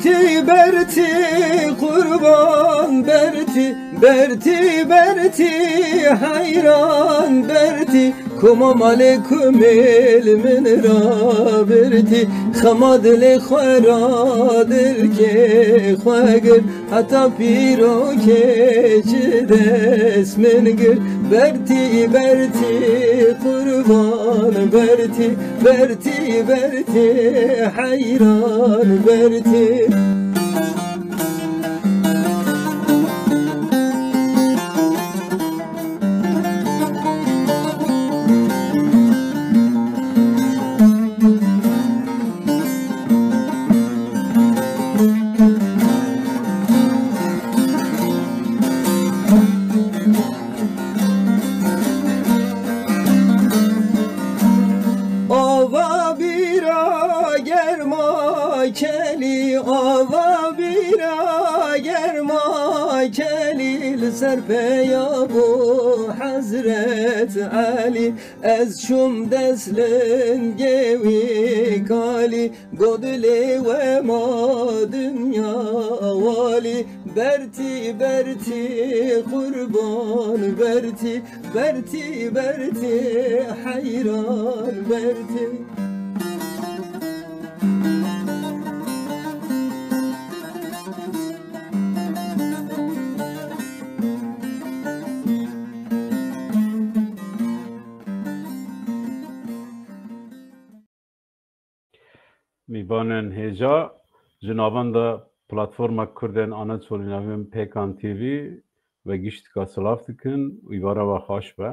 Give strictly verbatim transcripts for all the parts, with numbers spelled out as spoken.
Tî bertî qurban bertî, bertî bertî heyran bertî, koma malê kumêl min rabirtî, xema dilê xwe ra dilkê xwe gir, heta pîrokê ji dest min gir, bertî bertî qurban bertî, bertî bertî heyran bertî. Ava bîra germa kelî, ava bîra germa kelî, li ser peya bû Hezret Elî. Ez çûm dest lingê wî kalî, godilê we ma dinya walî. Bertî, bertî, qurban bertî, bertî, bertî, heyran bertî. Mîvanên hêja, ji navenda Platforma Kurdên Ana Çolînavîn Pêkan T V ve giştika silav dikin û îvara we xweş be.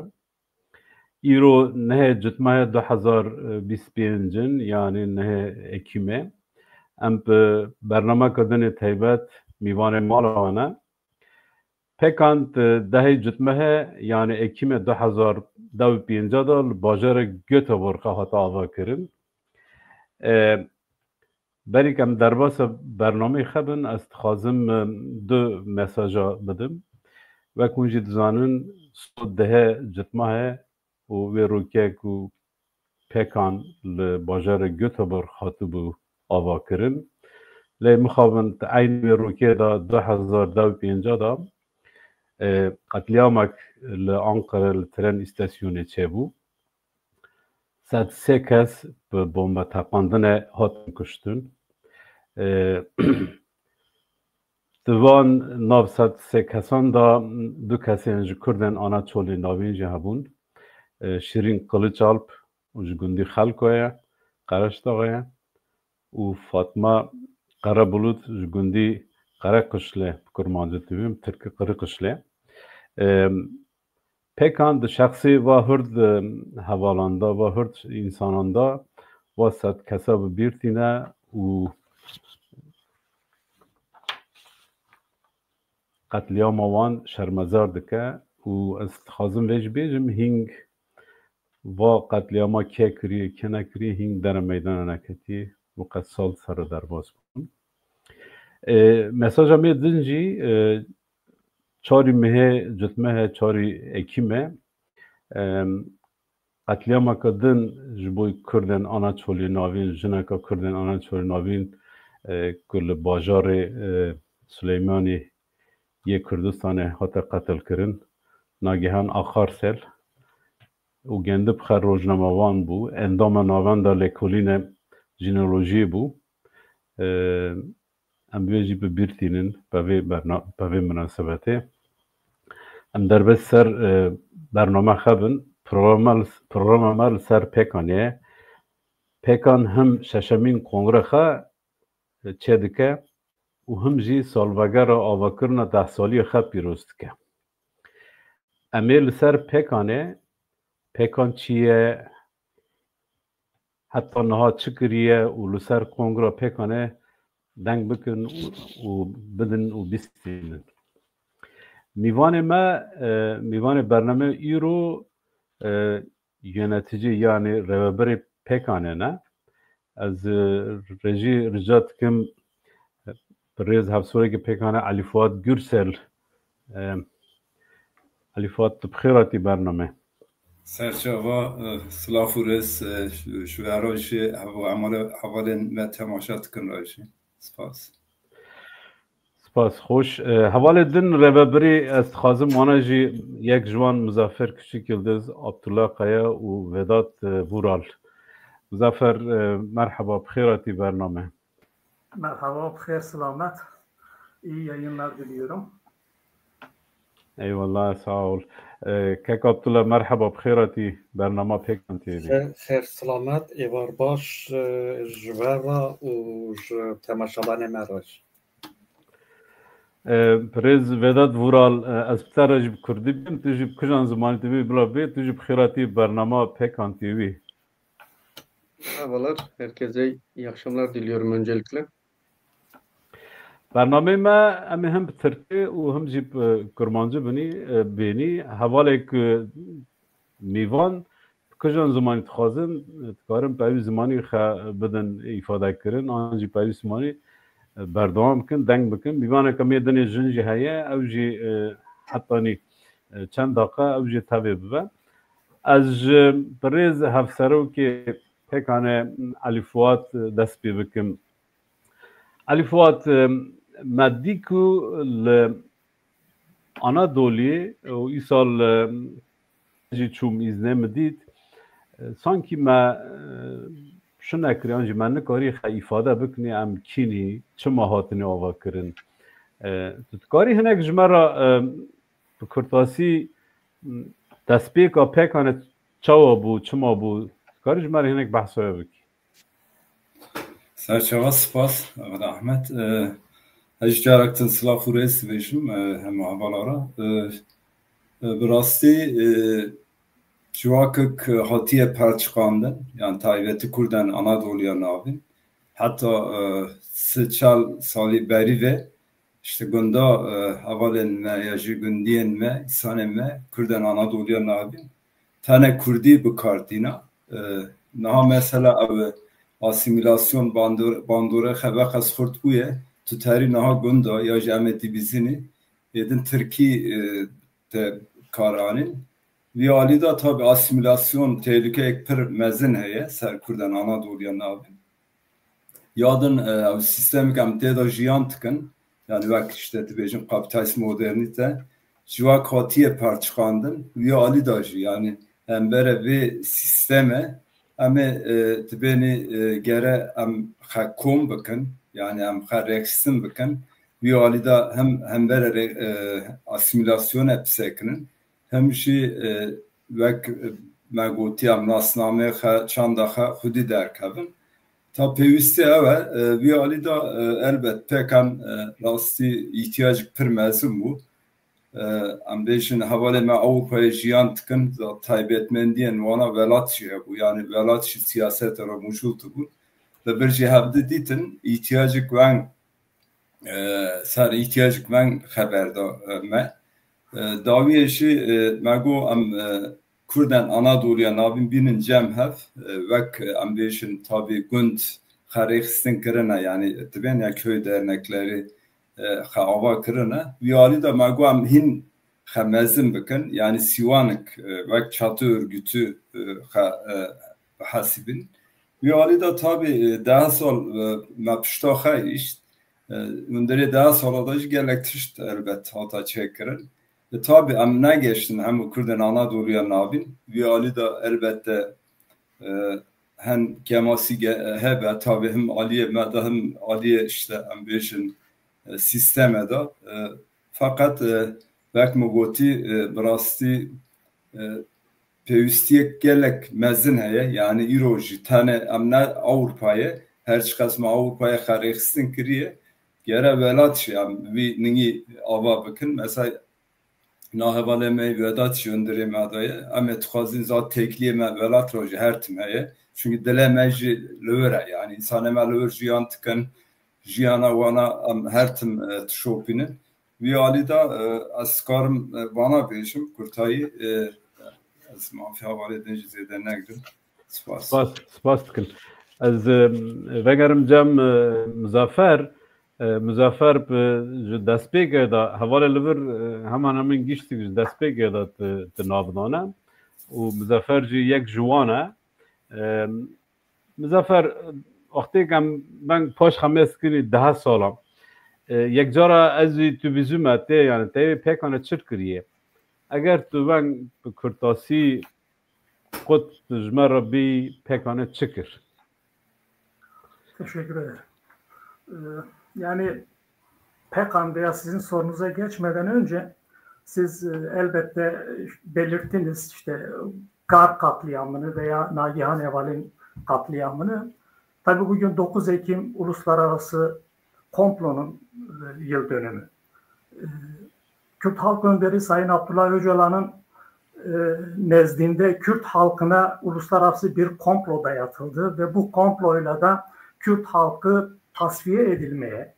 Îro nehê cutmehê du hezar bîst pênc in, yanî nehê Ekîmê. Em bi bernameka din ê taybet mîvanê mala we ne. Pêkan di dehê cutmehê, yanî Ekîmê du hezar deh û pênca de li bajarê Göteborgê hate avakirin. E, berî ku em derbasa bernameyê xwe bin, ez dixwazim, e, du mesaja bidim. Wek hûn jî dizanin, sed dehê cutmehê û wê rokê ku Pêkan li bajarê Göteborg hatibû avakirin. Lê mixabin di eynî wê rokê de du hezar deh û pênca de, e, qetlîamek li Ankara li tren îstasyonê çêbû. Sed sê kes bi bombe teqandinê hatin kuştin. E, di van nav sed sê kesan de du kesên ji Kurdên Ana Çolînavîn jî hebûn. E, Şirîn Kiliçalp û ji gundî Xelko ye, Qereşdaxê ye û Fatma Qerebulut ji gundî Qereqişlê, bi kurmancî dibêm, tirkî Qirikişlê. E, Pêkan di şexsî va hurd, e, hevalan de, va hurd însanan de, va sed kesa bi bîr tîne û qetlîama wan şermezar dike û ez dixwazim vê jî bêjim, hîng va qetlîama kê kiriye, kê nekiriye, hîng dere meydana neketiye û qet sal ser derbas bûn. E, mesaja me din jî, e, çarî mehê cutmehê, çarî Ekîmê, em, qetlîameke din ji bo Kurdên Ana Çolînavîn, jineka Kurdên Ana Çolînavîn, e, ku li bajarê, e, Silêmanî yê Kurdistanê hate qetilkirin, Nagihan Akarsel û gendî bi xwe rojnamevan bû, endama Navenda Lêkolînê Jîneolojiyê bû. E, em vê jî bi bîr tînin, bi vê berna-, bi vê minasebetê. Em derbas ser, e, bername xwe bin, programa, programa me li ser Pêkanê ye. Pêkan him şeşemîn kongre xwe çêdike û him jî salvegera avakirina deh saliyê xwe pîroz dike. Em ê li ser Pêkanê, Pêkan çi ye, heta niha çi kiriye û li ser kongra Pêkanê deng bikin û, û bidin û bistînin. Mîvanê me, e, mîvanê bernameyê îro, e, yöneticî, yanî rêveberê Pêkanê ne. Ez, e, rejî rica dikim, e, bi rêz hevsorekî Pêkanê Elî Fuat Gürsel, e, Elî Fuat, tu bi xêr hatî bername. Serçava, e, silav û rêz, e, ji, ji we re jî, hev-, hemale-, hevalên me temaşa dikin re jî. Spas. Spas, xweş. E, hevalê din rêvebirî ez dixwazim wana jî yek ji wan Muzaffer Küçük Yıldız, Abdullah Kaya û Vedat, e, Vural. Muzaffer, e, merheba, bi xêr hatî bername. Merhaba, bi xêr selamet. İyi yayınlar diliyorum. Eyvallah, sağ ol. E, Kek Abdullah, merheba, bi xêr hatî bernama Pêkan T V. Xêr, xêr, selamet, êvar baş, e, ji we re û ji temaşevanê me re jî. E, Birêz Vedat Vural, e, ez bi te re jî bi kurdî bêm, tu jî bi kijan zimanî dibî bila bê, tu jî bi xêr hatî bernama Pêkan T V. Merhabalar, herkese iyi akşamlar diliyorum öncelikle. Bernameyê me em ê him bi tirkî û him jî bi kurmancî binî, e, bênî. Hevalê ku mîvan bi kijan zimanî dixwazin, e, dikarin peyvî zimanî xwe bidin îfadekirin, an jî peyvî zimanî, e, berdewam bikin, deng bikin. Mîvaneke me dinê jin jî heye, ew jî, e, hetanî, e, çend daqiqe ew jî tevê bibe. Ez ji birêz hevserokê Pêkanê Elî Fuat, e, dest pê bikim. Elî Fuat, e, me dî ku li Anadoliyê û îsal, e, jî çûm îznê min dît, e, sankî me, e, şinekiriyan jî me nikarî xwe îfade bikinî em kînî, çima hatinê ava kirin. E, tu dikarî hinek ji me re, e, bi kurtasî, m, destpêka Pêkanê çawa bû, çima bû? Dikarî ji me re hinek behsa wê bikî? Serçava spas, Ahmet. E, ez ji carektin silav û rêz dibêjim, e, hemû hevala re. E, e, bi rastî, e, civakek hatiye perçiqandin, yan taybetî Kurdan Anadoliya Navîn. Heta, e, sê çar salî berî ve işte gunda, e, hevalên me ya jî gundiyên me, îsanên me, Kurdan Anadoliya Navîn, tene Kurdî bi kar tîna. E, niha mesela ew asîmîlasyon bandor-, bandore xebeqes xurt bûye, tu terî niha gunda ya jî em ê dibîzinî, êdin Tirkî, e, te kar anîn. Vî alî de tabi asîmîlasyon tehlukeyek pir mezin heye ser Kurdan Anadoliya Navîn. Yadin, e, ew sîstemik em tê de jiyan dikin, yani wek işte dibêjin kapîtalîst modernîte, civak hatiye perçiqandin, vî alî de jî, yani em bere vê sîsteme, em ê, e, dibênî, e, gere em xwe kom bikin, yani em xwe rêxistin bikin, vî alî de hem, hem bere rê-, e, asîmîlasyone bisekinin, hem jî, e, wek, e, me gotiye, em nasnameyê xwe, çanda xwe xwedî derkevin. Ta pêwîstî ew e, e, vî alî de, e, elbet Pêkan, e, rastî îhtiyacek pir mezin bû. E, em bêjin hevalê me Ewropayê jiyan dikin, da taybetmendiyên wana welat jî hebû. Yani welat jî siyasete re mûcûl dibûn. Li vir jî hevdi dîtin îhtiyacek weng e, ser îhtiyacek me xeber da, e, me. E, dawiyê jî, e, me got em, e, Kurden Anadoliya navîn bînin cem hev, e, wek, e, em bêjin tabî gund xwe rêxistin kirine, yani dibên ya köy dernekleri, e, xwe ava kirine. Vî alî de me got em hîn xwe mezin bikin, yani sîwanik, e, wek çatı örgütü, e, xwe, e, bihesibin. Vî alî de tabî, e, deh sal, e, me pişta xwe îşt. E, hundirê deh sala de jî gelek tişt elbet hata çêkirin. E, tabî em negeştin hemû Kurdên Anadoliya navîn. Vî alî de elbette, e, hen kemasî ge-, hebe, tabî him aliyê me de him aliyê işte em bêjin, e, sîsteme de. E, feqet, e, wek min gotî, e, bi rastî, e, pêwîstiyek gelek mezin heye. Yani îro jî tene em ne Ewropayê, her çiqas me Ewropayê xwe rêxistin kiriye, gere welat jî em vî ningî ava bikin. Mesela na hevalê me Vedat jî hundirê me de ye. Em ê dixwazin zat têkiliyê me welat re jî her tim heye. Çünkü dilê me jî li wir e. Yani însanê me li wir jiyan dikin, jiyana wana em her tim, e, dişopînin. Vî alî de, e, ez karim, e, vana bêjim, kurtayî, e, ez mafiya hevalê din jî zêde negirim. Spas. Spas, spas dikim. Ez, e, vegerim cem, e, Muzaffer, e, Muzaffer bi, ji destpêkê de, hevalê li vir, e, heman hemin giştik ji destpêkê de ti, ti nav dane. Û Muzaffer jî yek ji wan e. E, Muzaffer, wextêk em beng paş xemez kirî deh sala. E, yekcara ez jî tu bîzûme tê, yani te wê pêkane çi kiriye? Eger tu veng bi kurtasî qut ji me re bî, pêkane çi kir? Teşekkür ederim. Ee, Yani Pekan veya sizin sorunuza geçmeden önce siz e, elbette belirttiniz işte Gar katliamını veya Nagihan Eval'in katliamını. Tabii bugün dokuz Ekim Uluslararası Komplonun e, yıl dönümü. E, Kürt Halk Önderi Sayın Abdullah Öcalan'ın e, nezdinde Kürt halkına uluslararası bir komplo dayatıldı ve bu komployla da Kürt halkı tasfiye edilmeye,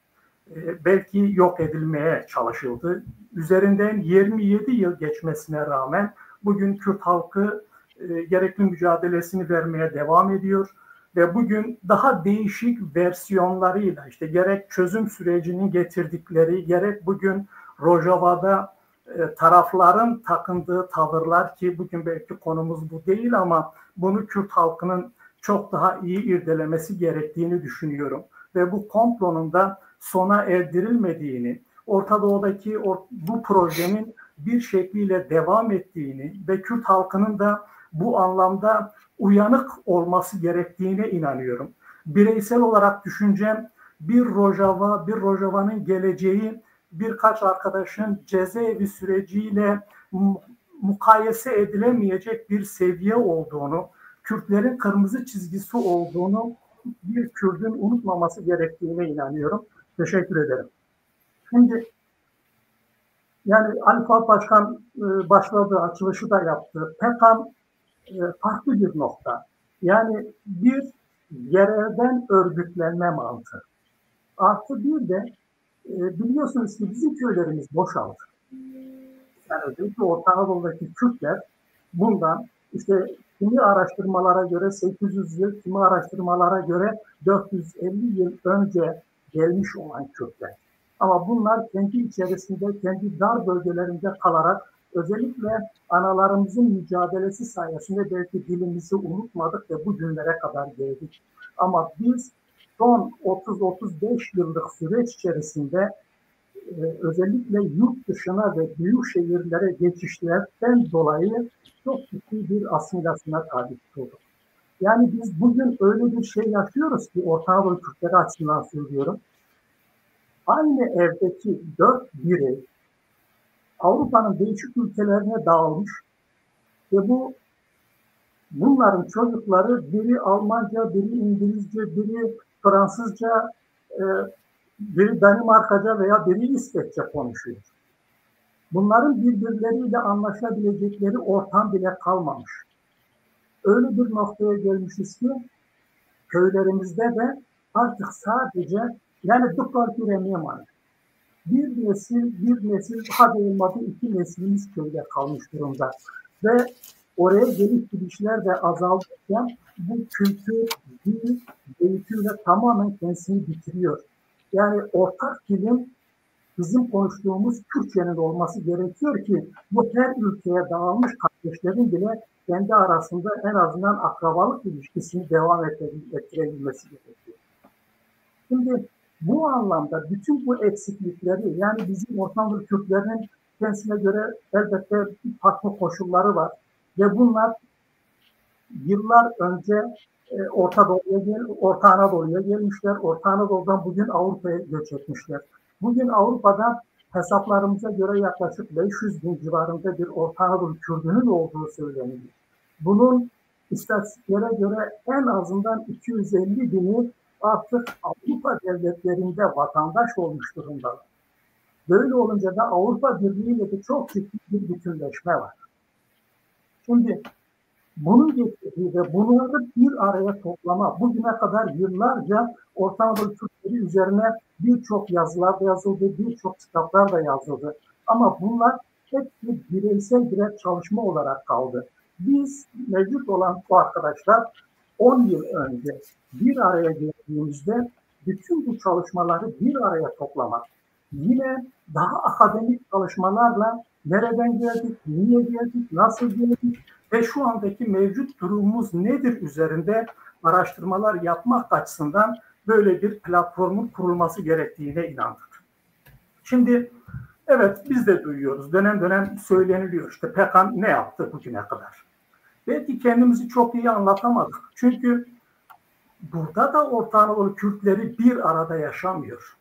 e, belki yok edilmeye çalışıldı. Üzerinden yirmi yedi yıl geçmesine rağmen bugün Kürt halkı e, gerekli mücadelesini vermeye devam ediyor ve bugün daha değişik versiyonlarıyla işte gerek çözüm sürecinin getirdikleri, gerek bugün Rojava'da e, tarafların takındığı tavırlar, ki bugün belki konumuz bu değil ama bunu Kürt halkının çok daha iyi irdelemesi gerektiğini düşünüyorum. Ve bu komplonun da sona erdirilmediğini, Orta Doğu'daki or- bu projenin bir şekliyle devam ettiğini ve Kürt halkının da bu anlamda uyanık olması gerektiğine inanıyorum. Bireysel olarak düşüncem, bir Rojava, bir Rojava'nın geleceği birkaç arkadaşın cezaevi süreciyle mu- mukayese edilemeyecek bir seviye olduğunu, Kürtlerin kırmızı çizgisi olduğunu bir Kürdün unutmaması gerektiğine inanıyorum. Teşekkür ederim. Şimdi yani Ali Fuat Başkan e, başladı, açılışı da yaptı. Pekan e, farklı bir nokta. Yani bir yerelden örgütlenme mantığı. Artı bir de e, biliyorsunuz ki bizim köylerimiz boşaldı. Yani özellikle Orta Anadolu'daki Kürtler bundan işte kimi araştırmalara göre sekiz yüz yıl, kimi araştırmalara göre dört yüz elli yıl önce gelmiş olan Kürtler. Ama bunlar kendi içerisinde, kendi dar bölgelerinde kalarak özellikle analarımızın mücadelesi sayesinde belki dilimizi unutmadık ve bu günlere kadar geldik. Ama biz son otuz otuz beş yıllık süreç içerisinde e, özellikle yurt dışına ve büyük şehirlere geçişlerden dolayı çok ciddi bir asimilasyona tabi tutulduk. Yani biz bugün öyle bir şey yaşıyoruz ki Orta Anadolu Kürtleri açısından söylüyorum. Aynı evdeki dört birey Avrupa'nın değişik ülkelerine dağılmış ve bu bunların çocukları biri Almanca, biri İngilizce, biri Fransızca, e, biri Danimarkaca veya biri İsveççe konuşuyor. Bunların birbirleriyle anlaşabilecekleri ortam bile kalmamış. Öyle bir noktaya gelmişiz ki köylerimizde de artık sadece yani dukkan türemeye mani. Bir nesil, bir nesil, hadi olmadı iki neslimiz köyde kalmış durumda. Ve oraya geliş gidişler de azaldıkça bu kültür, dil, eğitim de tamamen kendisini bitiriyor. Yani ortak dilim bizim konuştuğumuz Türkçenin olması gerekiyor ki bu her ülkeye dağılmış kardeşlerin bile kendi arasında en azından akrabalık ilişkisini devam ettirebilmesi gerekiyor. Şimdi bu anlamda bütün bu eksiklikleri, yani bizim Orta Anadolu Kürtlerinin kendisine göre elbette farklı koşulları var ve bunlar yıllar önce e, Orta Doğu'ya gel, Orta Anadolu'ya gelmişler. Orta Anadolu'dan bugün Avrupa'ya göç etmişler. Bugün Avrupa'da hesaplarımıza göre yaklaşık beş yüz bin civarında bir Orta Anadolu Kürdünün olduğu söyleniyor. Bunun istatistiklere göre en azından iki yüz elli bini artık Avrupa devletlerinde vatandaş olmuş durumdalar. Böyle olunca da Avrupa Birliği ile de çok ciddi bir bütünleşme var. Şimdi bunun getirdiği ve bunları bir araya toplama, bugüne kadar yıllarca Orta Anadolu Türkleri üzerine birçok yazılar da yazıldı, birçok kitaplar da yazıldı. Ama bunlar hepsi bireysel birer çalışma olarak kaldı. Biz mevcut olan bu arkadaşlar on yıl önce bir araya geldiğimizde bütün bu çalışmaları bir araya toplamak, yine daha akademik çalışmalarla nereden geldik, niye geldik, nasıl geldik ve şu andaki mevcut durumumuz nedir üzerinde araştırmalar yapmak açısından böyle bir platformun kurulması gerektiğine inandık. Şimdi evet, biz de duyuyoruz. Dönem dönem söyleniliyor, işte P K K ne yaptı bugüne kadar? Belki kendimizi çok iyi anlatamadık. Çünkü burada da Orta Anadolu Kürtleri bir arada yaşamıyor.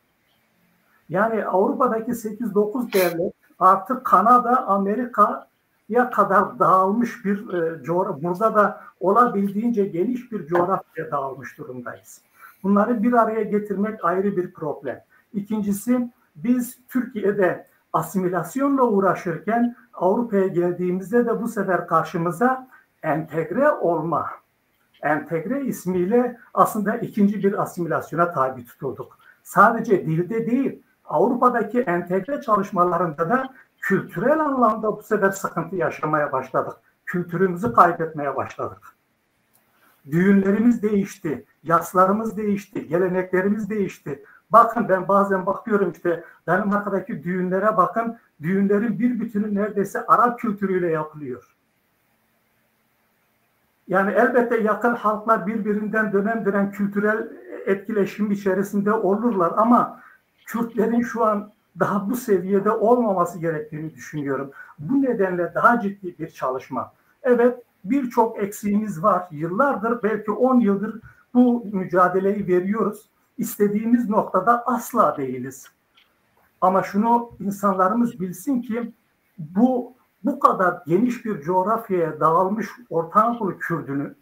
Yani Avrupa'daki sekiz dokuz devlet artık Kanada, Amerika'ya kadar dağılmış bir e, coğra-, burada da olabildiğince geniş bir coğrafyaya dağılmış durumdayız. Bunları bir araya getirmek ayrı bir problem. İkincisi, biz Türkiye'de asimilasyonla uğraşırken Avrupa'ya geldiğimizde de bu sefer karşımıza entegre olma, entegre ismiyle aslında ikinci bir asimilasyona tabi tutulduk. Sadece dilde değil, Avrupa'daki entegre çalışmalarında da kültürel anlamda bu sefer sıkıntı yaşamaya başladık. Kültürümüzü kaybetmeye başladık. Düğünlerimiz değişti, yaslarımız değişti, geleneklerimiz değişti. Bakın, ben bazen bakıyorum, işte Danimarka'daki düğünlere bakın, düğünlerin bir bütünü neredeyse Arap kültürüyle yapılıyor. Yani elbette yakın halklar birbirinden dönem dönem kültürel etkileşim içerisinde olurlar ama Kürtlerin şu an daha bu seviyede olmaması gerektiğini düşünüyorum. Bu nedenle daha ciddi bir çalışma. Evet, birçok eksiğimiz var. Yıllardır, belki on yıldır bu mücadeleyi veriyoruz. İstediğimiz noktada asla değiliz. Ama şunu insanlarımız bilsin ki bu, bu kadar geniş bir coğrafyaya dağılmış Orta Anadolu Kürdünü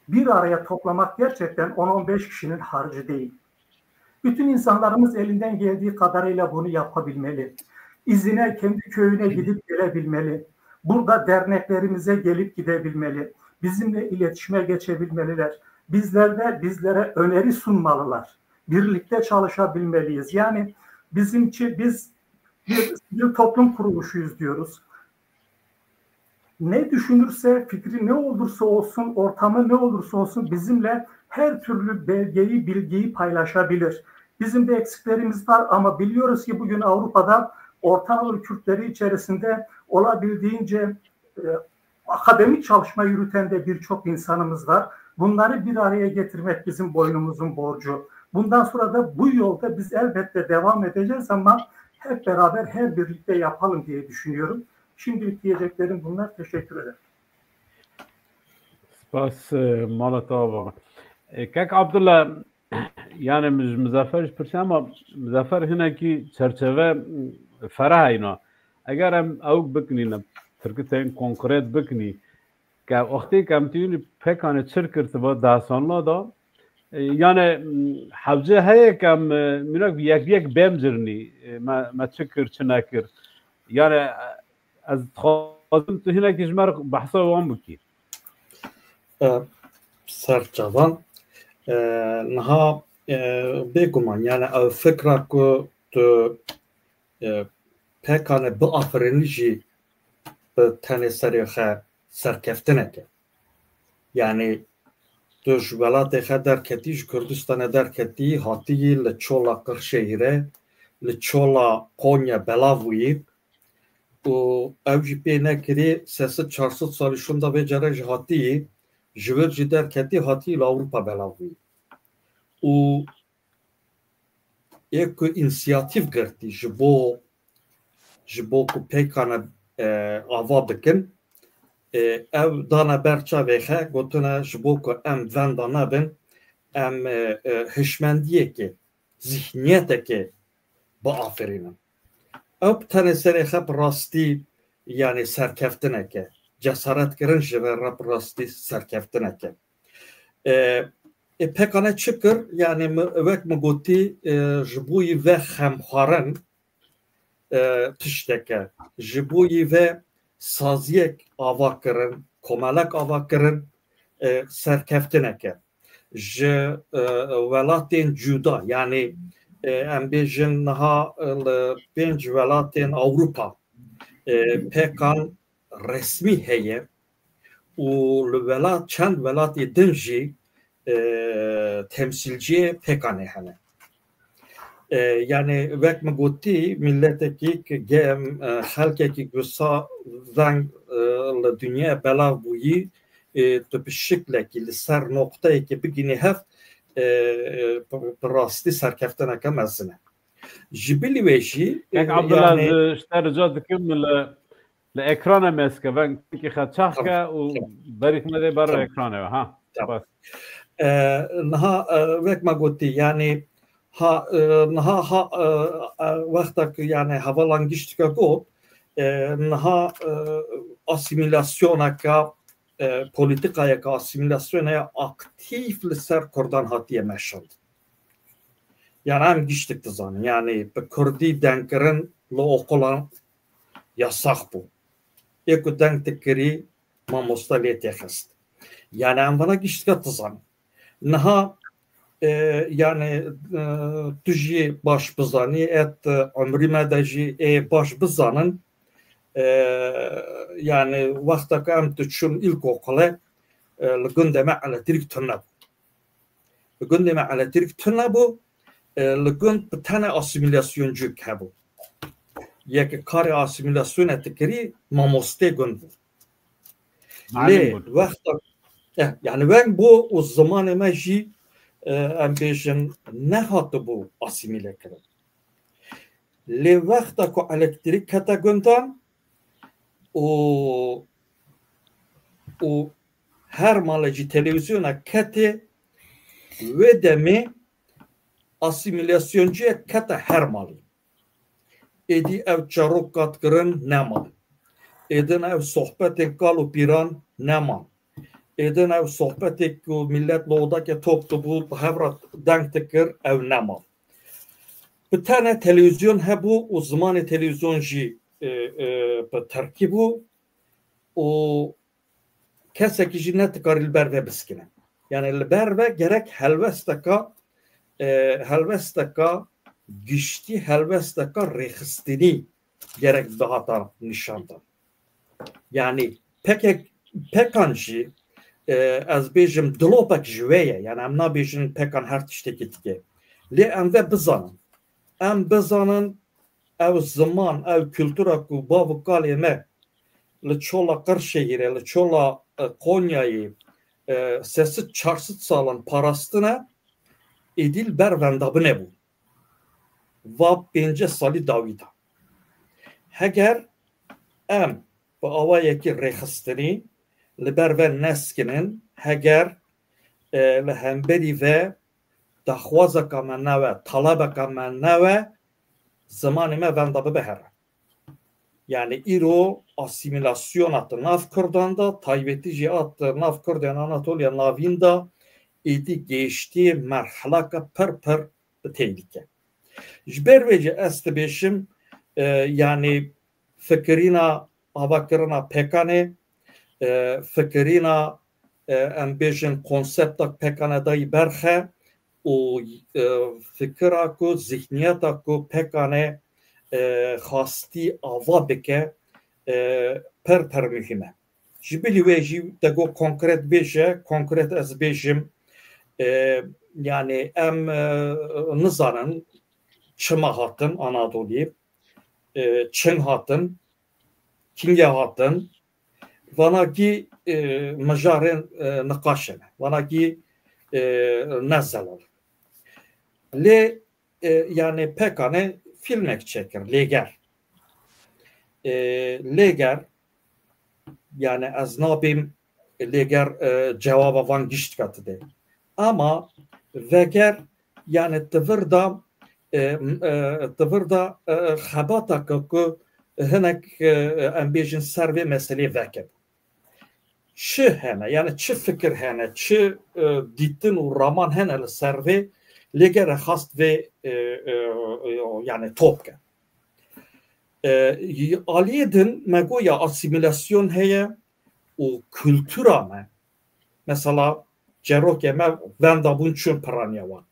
bir araya toplamak gerçekten on on beş kişinin harcı değil. Bütün insanlarımız elinden geldiği kadarıyla bunu yapabilmeli. İzine, kendi köyüne gidip gelebilmeli. Burada derneklerimize gelip gidebilmeli. Bizimle iletişime geçebilmeliler. Bizler de bizlere öneri sunmalılar. Birlikte çalışabilmeliyiz. Yani bizim için, biz bir sivil toplum kuruluşuyuz diyoruz. Ne düşünürse, fikri ne olursa olsun, ortamı ne olursa olsun bizimle her türlü belgeyi, bilgiyi paylaşabilir. Bizim de eksiklerimiz var ama biliyoruz ki bugün Avrupa'da Orta Anadolu Kürtleri içerisinde olabildiğince e, akademik çalışma yürüten de birçok insanımız var. Bunları bir araya getirmek bizim boynumuzun borcu. Bundan sonra da bu yolda biz elbette devam edeceğiz ama hep beraber, her birlikte yapalım diye düşünüyorum. Şimdilik diyeceklerim bunlar. Teşekkür ederim. Spas, e, mala te ava. E, kek Abdullah, yani Muz-, Muzaffer ji pirse, ama Muzaffer hinekî çerçeve, m, ferah heyna. Eger em ewk bikinî, ne, tirkî tên konkret bikinî, ke wextê ke em tînî P K K'anê çir kir tiba dehsana da, e, yani, m, hewce heye ke em, e, mînak bi yek bi yek bêm cirnî, e, me, me çi kir, çi nekir. Yani, e, ez dixwazim tu hinekî ji me re behsa wan bikî. E, ser çavan, e, niha, e, bêguman, yani ew fikra ku tu, e, P K K'anê biafirînî jî bi tenê serê xwe serkeftinek e. Yani tu ji welatê xwe derketî, ji Kurdistanê derketî, hatiyî li çola Qirşehîrê, li çola Konya belav bûyî, û ew jî pê nekirî, sê sed çar sed salî şûnda vê carê jî hatî, ji wir jî derketî, hatî li Ewropa belav bûyî. Û ê ku însiyatîf girtî ji bo, ji bo ku P K K'anê, e, ava bikin, e, ew dane ber çavê xwe, gotine ji bo ku em venda nebin, em, e, e, hişmendiyekê, zîhniyeteke biafirînin. Ew bi tenê serê xwe bi rastî, yani serkeftinek e. Cesaretkirin ji vê re bi rastî serkeftinek e. E, e, P K K'anê çi kir? Yani mi, wek mi gotî, e, ji bo yî ve xemxwarin, e, tiştek e. Ji bo yî ve saziyek ava kirin, komelek ava kirin, e, serkeftinek e. Ji, e, welatên cuda, yani, e, em bêjin niha, e, li pênc welatên Ewropa, e, P K K'an resmî heye û li welat, çend welatê din jî, e, temsîlciyê P K K'anê hene. E, yani wek min gotî, miletekî ki ge-, em, e, xelkekî gusa veng, e, li dinyayê belav bûyî, e, tu bi şiklekî li ser noqteyekê bigînî hev, e, e, bi, bi rastî serkeftineke mezin e. Ji bilî wê jî, Kek e, Abdullah, yani, ez ji te rica dikim li, li ekrana me ske, veng kekî xwe çax ke û berî xwe de ber Tamam. Ekranê we. Ha. Tamam. Spas. E, niha, e, wek me gotî, yani, ha, e, niha ha, e, e, wexta ku, yani, hevalan giştike got, e, niha, e, asîmîlasyoneke, e, polîtîkayeke asîmîlasyonê aktîf li ser Kurdan hatiye meşand. Yani, em giştik dizanin. Yani, bi Kurdî dengkirin li oqulan yasax bû. Ê ku deng dikirî, mamoste lê têxist. Yani, em vana giştika dizanin. Niha, e, yani, e, tu jî baş bizanî, et, e, umrî me de jî ê baş bizanin. E, yani, wexta ku em diçûn îlkokule, e, li gundê me elektrîk tune bû. Li gundê me elektrîk tune bû, e, li gund bi tenê asîmîlasyoncîk hebû. Yek karê asîmîlasyonê dikirî, mamostê gund bû. Lê wexta, eh, yani, weng bû û zimanê me jî, e, em bêjin, nehatibû asîmîle kirin. Lê wexta ku elektrîk kete gundan û, û her malê jî televîzyona ketê, wê demê asîmîlasyonciyek kete her malê. Êdî ev çerok qat kirin neman. Êdin ev sohbetên kal û pîran neman. Êdin ev sohbetê ku millet li odakê top dibû, bi hev re deng dikir, ew nema. Bi tenê televîzyon hebû û zimanê televîzyon jî, e, e, bi tirkî bû û kesekî jî nedikarî li ber vê biskine. Yani li ber ve gerek helwesteka, e, helwesteka giştî, helwesteka rêxistinî gerek bihata nîşandan. Yani pekek, pekan jî, e, ez bêjim dilopek ji wê ye. Yani em nabêjin pekan her tiştekî dike. Lê em ve bizanin. Em bizanin ew ziman, ew kultura ku bav û kalê me li çola Qirşehîrê, li çola, e, Konyayê, e, sê sed çar sed salan parastine, êdî li ber venda binebû. Va pêncî salî dawî de. Heger em bi awayekî rêxistinî li ber ve neskinin, heger, e, li hemberî ve daxwazeka me newe, talebeka me newe, zimanê me venda bibe here. Yani îro asîmîlasyona di nav Kurdan de, taybetî jî a di nav Kurdên Anatoliya Navîn de êdî gêştiye merhelaka pir pir bi tehlîke. Ji ber vê jî ez dibêjim, e, yani fikirîna avakirina pekanê, e, fikirîna, e, em bêjin konsepta pekanê dayî berxe û, e, fikira ku, zihniyeta ku pekanê, e, xastî ava bike, e, pir pir muhîm e. Ji bilî wê jî te got konkret bêje, konkret ez bêjim, e, yani em, e, nizanin çima hatin Anadolî, e, çin hatin, kîngê hatin, vanakî, e, mijarên, e, niqaş in, vanakî, e, ne zelal. Lê, e, yani pekanê filmek çêkir, Lêger. E, Lêger, yani ez nabêm Lêger, e, cewaba van giştka dide. Ama Veger, yani ti vir da, e, m-, e, ti vir da, e, xebataka ku hinek, e, em bêjin ser vê meselê veke. Çi hene, yani çi fikir hene, çi, e, dîtin û raman hene li ser vê, Lêger e xast vê, e, e, e, yani top ke. E, aliyê din me goya asîmîlasyon heye û kultura me, mesela çerokê me venda bûn çûn piraniya wan.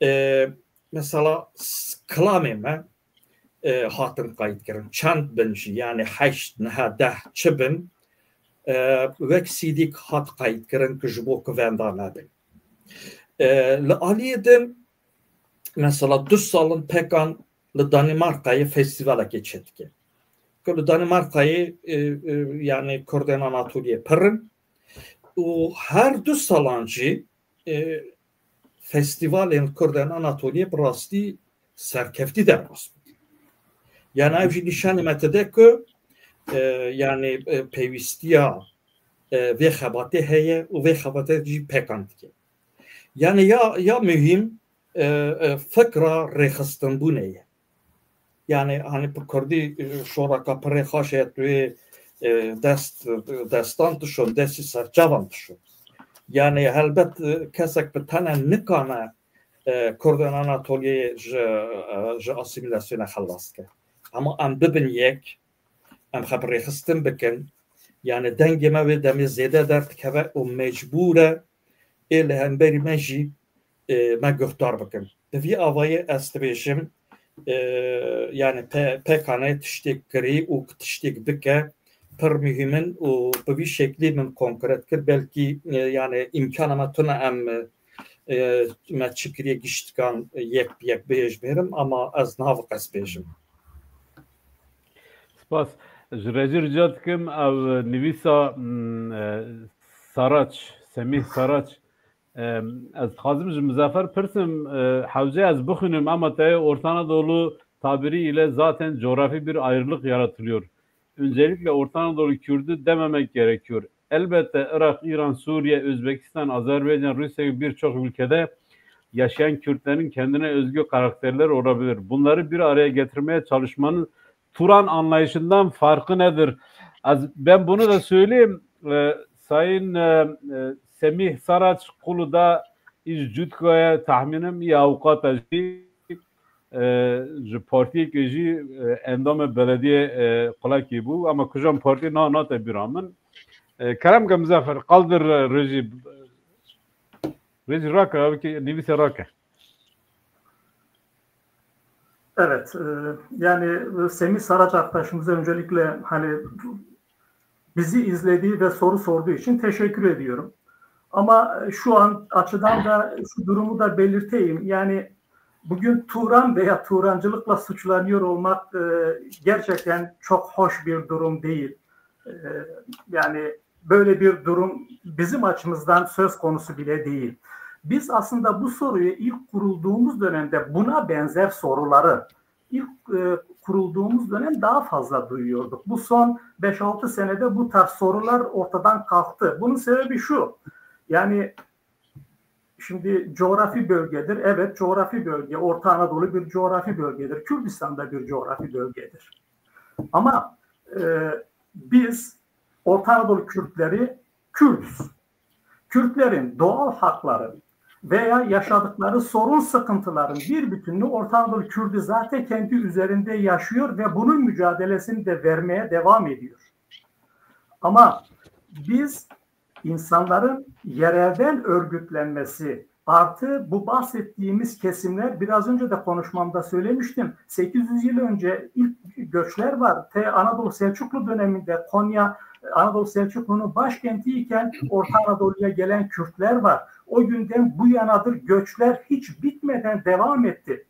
E, mesela s-, kilamê me, e, hatin qayît kirin. Çend bin jî, yani heşt, neh, deh, çi bin, e, wek C D hat qayît kirin ku ji bo ku venda nebin. E, li aliyê din, mesela du salin pekan li Danimarkayê festîvalekê çêdike. Ku li Danimarkayê, e, e, yani Kurdên Anatoliyê pir in û her du salan jî, e, festîvalên Kurdên Anatoliyê bi rastî serkeftî derbas bû. Yani ev jî nîşanê me dide ku, e, yani, e, pêwîstiya, e, vê xebatê heye û vê xebatê jî pêkan dike. Yani ya, ya muhîm, e, e, fikra rêxistinbûnê ye. Yani hani bi kurdî, e, şoraka pirê xaş heye tu yê, e, dest, destan tişo, destî serçavan tişo. Yani helbet, e, kesek bi tene nikane, e, Kurdên Anatoliyê ji, e, ji asîmîlasyonê xelas ke. Ama em bibin yek, em xwe bi rêxistin bikin. Yani dengê me wê demê zêde derdikeve û mecbûr e ê li hemberî me jî, e, me guhdar bikin. Bi vî avayê ez dibêjim, e, yani P-, P K N tiştêk kirî û tiştêk dike pir muhîm in û bi vî şeklî min konkret kir. Belkî, e, yani îmkana me tune em, e, me çi kiriye giştikan yek bi yek bihêj bêrim, ama ez niha vê qas bêjim. Spas. Ji Recî rica dikim, ev nivîsa, m, e, Saraç, Semîh Saraç, e, ez dixwazim ji Muzaffer pirsim, e, hewce ez bixwînim, ama te Orta Anadolu tabiri ile zaten coğrafi bir ayrılık yaratılıyor. Öncelikle Orta Anadolu Kürdü dememek gerekiyor. Elbette Irak, İran, Suriye, Özbekistan, Azerbaycan, Rusya gibi birçok ülkede yaşayan Kürtlerin kendine özgü karakterleri olabilir. Bunları bir araya getirmeye çalışmanın Turan anlayışından farkı nedir? Az, ben bunu da söyleyeyim. E, Sayın, e, e, Semih Saraç Kulu da î ji Cutkaya, tahminim î avukata jî, e, ji partiyekê jî, e, endamê belediyê, e, Qulakê bû, ama kujam partî na, nate bîra min. E, kerem ke Muzaffer, qaldir, e, Recî, Recî rake, ew ki nivîse rake. Evet, e, yani Semih Saraç arkadaşımıza öncelikle hani bizi izlediği ve soru sorduğu için teşekkür ediyorum. Ama şu an açıdan da şu durumu da belirteyim. Yani bugün Turan veya Turancılıkla suçlanıyor olmak, e, gerçekten çok hoş bir durum değil. E, yani böyle bir durum bizim açımızdan söz konusu bile değil. Biz aslında bu soruyu ilk kurulduğumuz dönemde buna benzer soruları ilk, e, kurulduğumuz dönem daha fazla duyuyorduk. Bu son beş altı senede bu tarz sorular ortadan kalktı. Bunun sebebi şu, yani şimdi coğrafi bölgedir. Evet, coğrafi bölge. Orta Anadolu bir coğrafi bölgedir. Kürdistan da bir coğrafi bölgedir. Ama, e, biz Orta Anadolu Kürtleri Kürdüz. Kürtlerin doğal hakları veya yaşadıkları sorun sıkıntıların bir bütününü Orta Anadolu Kürdü zaten kendi üzerinde yaşıyor ve bunun mücadelesini de vermeye devam ediyor. Ama biz insanların yerelden örgütlenmesi, artı bu bahsettiğimiz kesimler, biraz önce de konuşmamda söylemiştim, sekiz yüz yıl önce ilk göçler var. Te Anadolu Selçuklu döneminde Konya, Anadolu Selçuklu'nun başkenti iken Orta Anadolu'ya gelen Kürtler var. O günden bu yanadır göçler hiç bitmeden devam etti.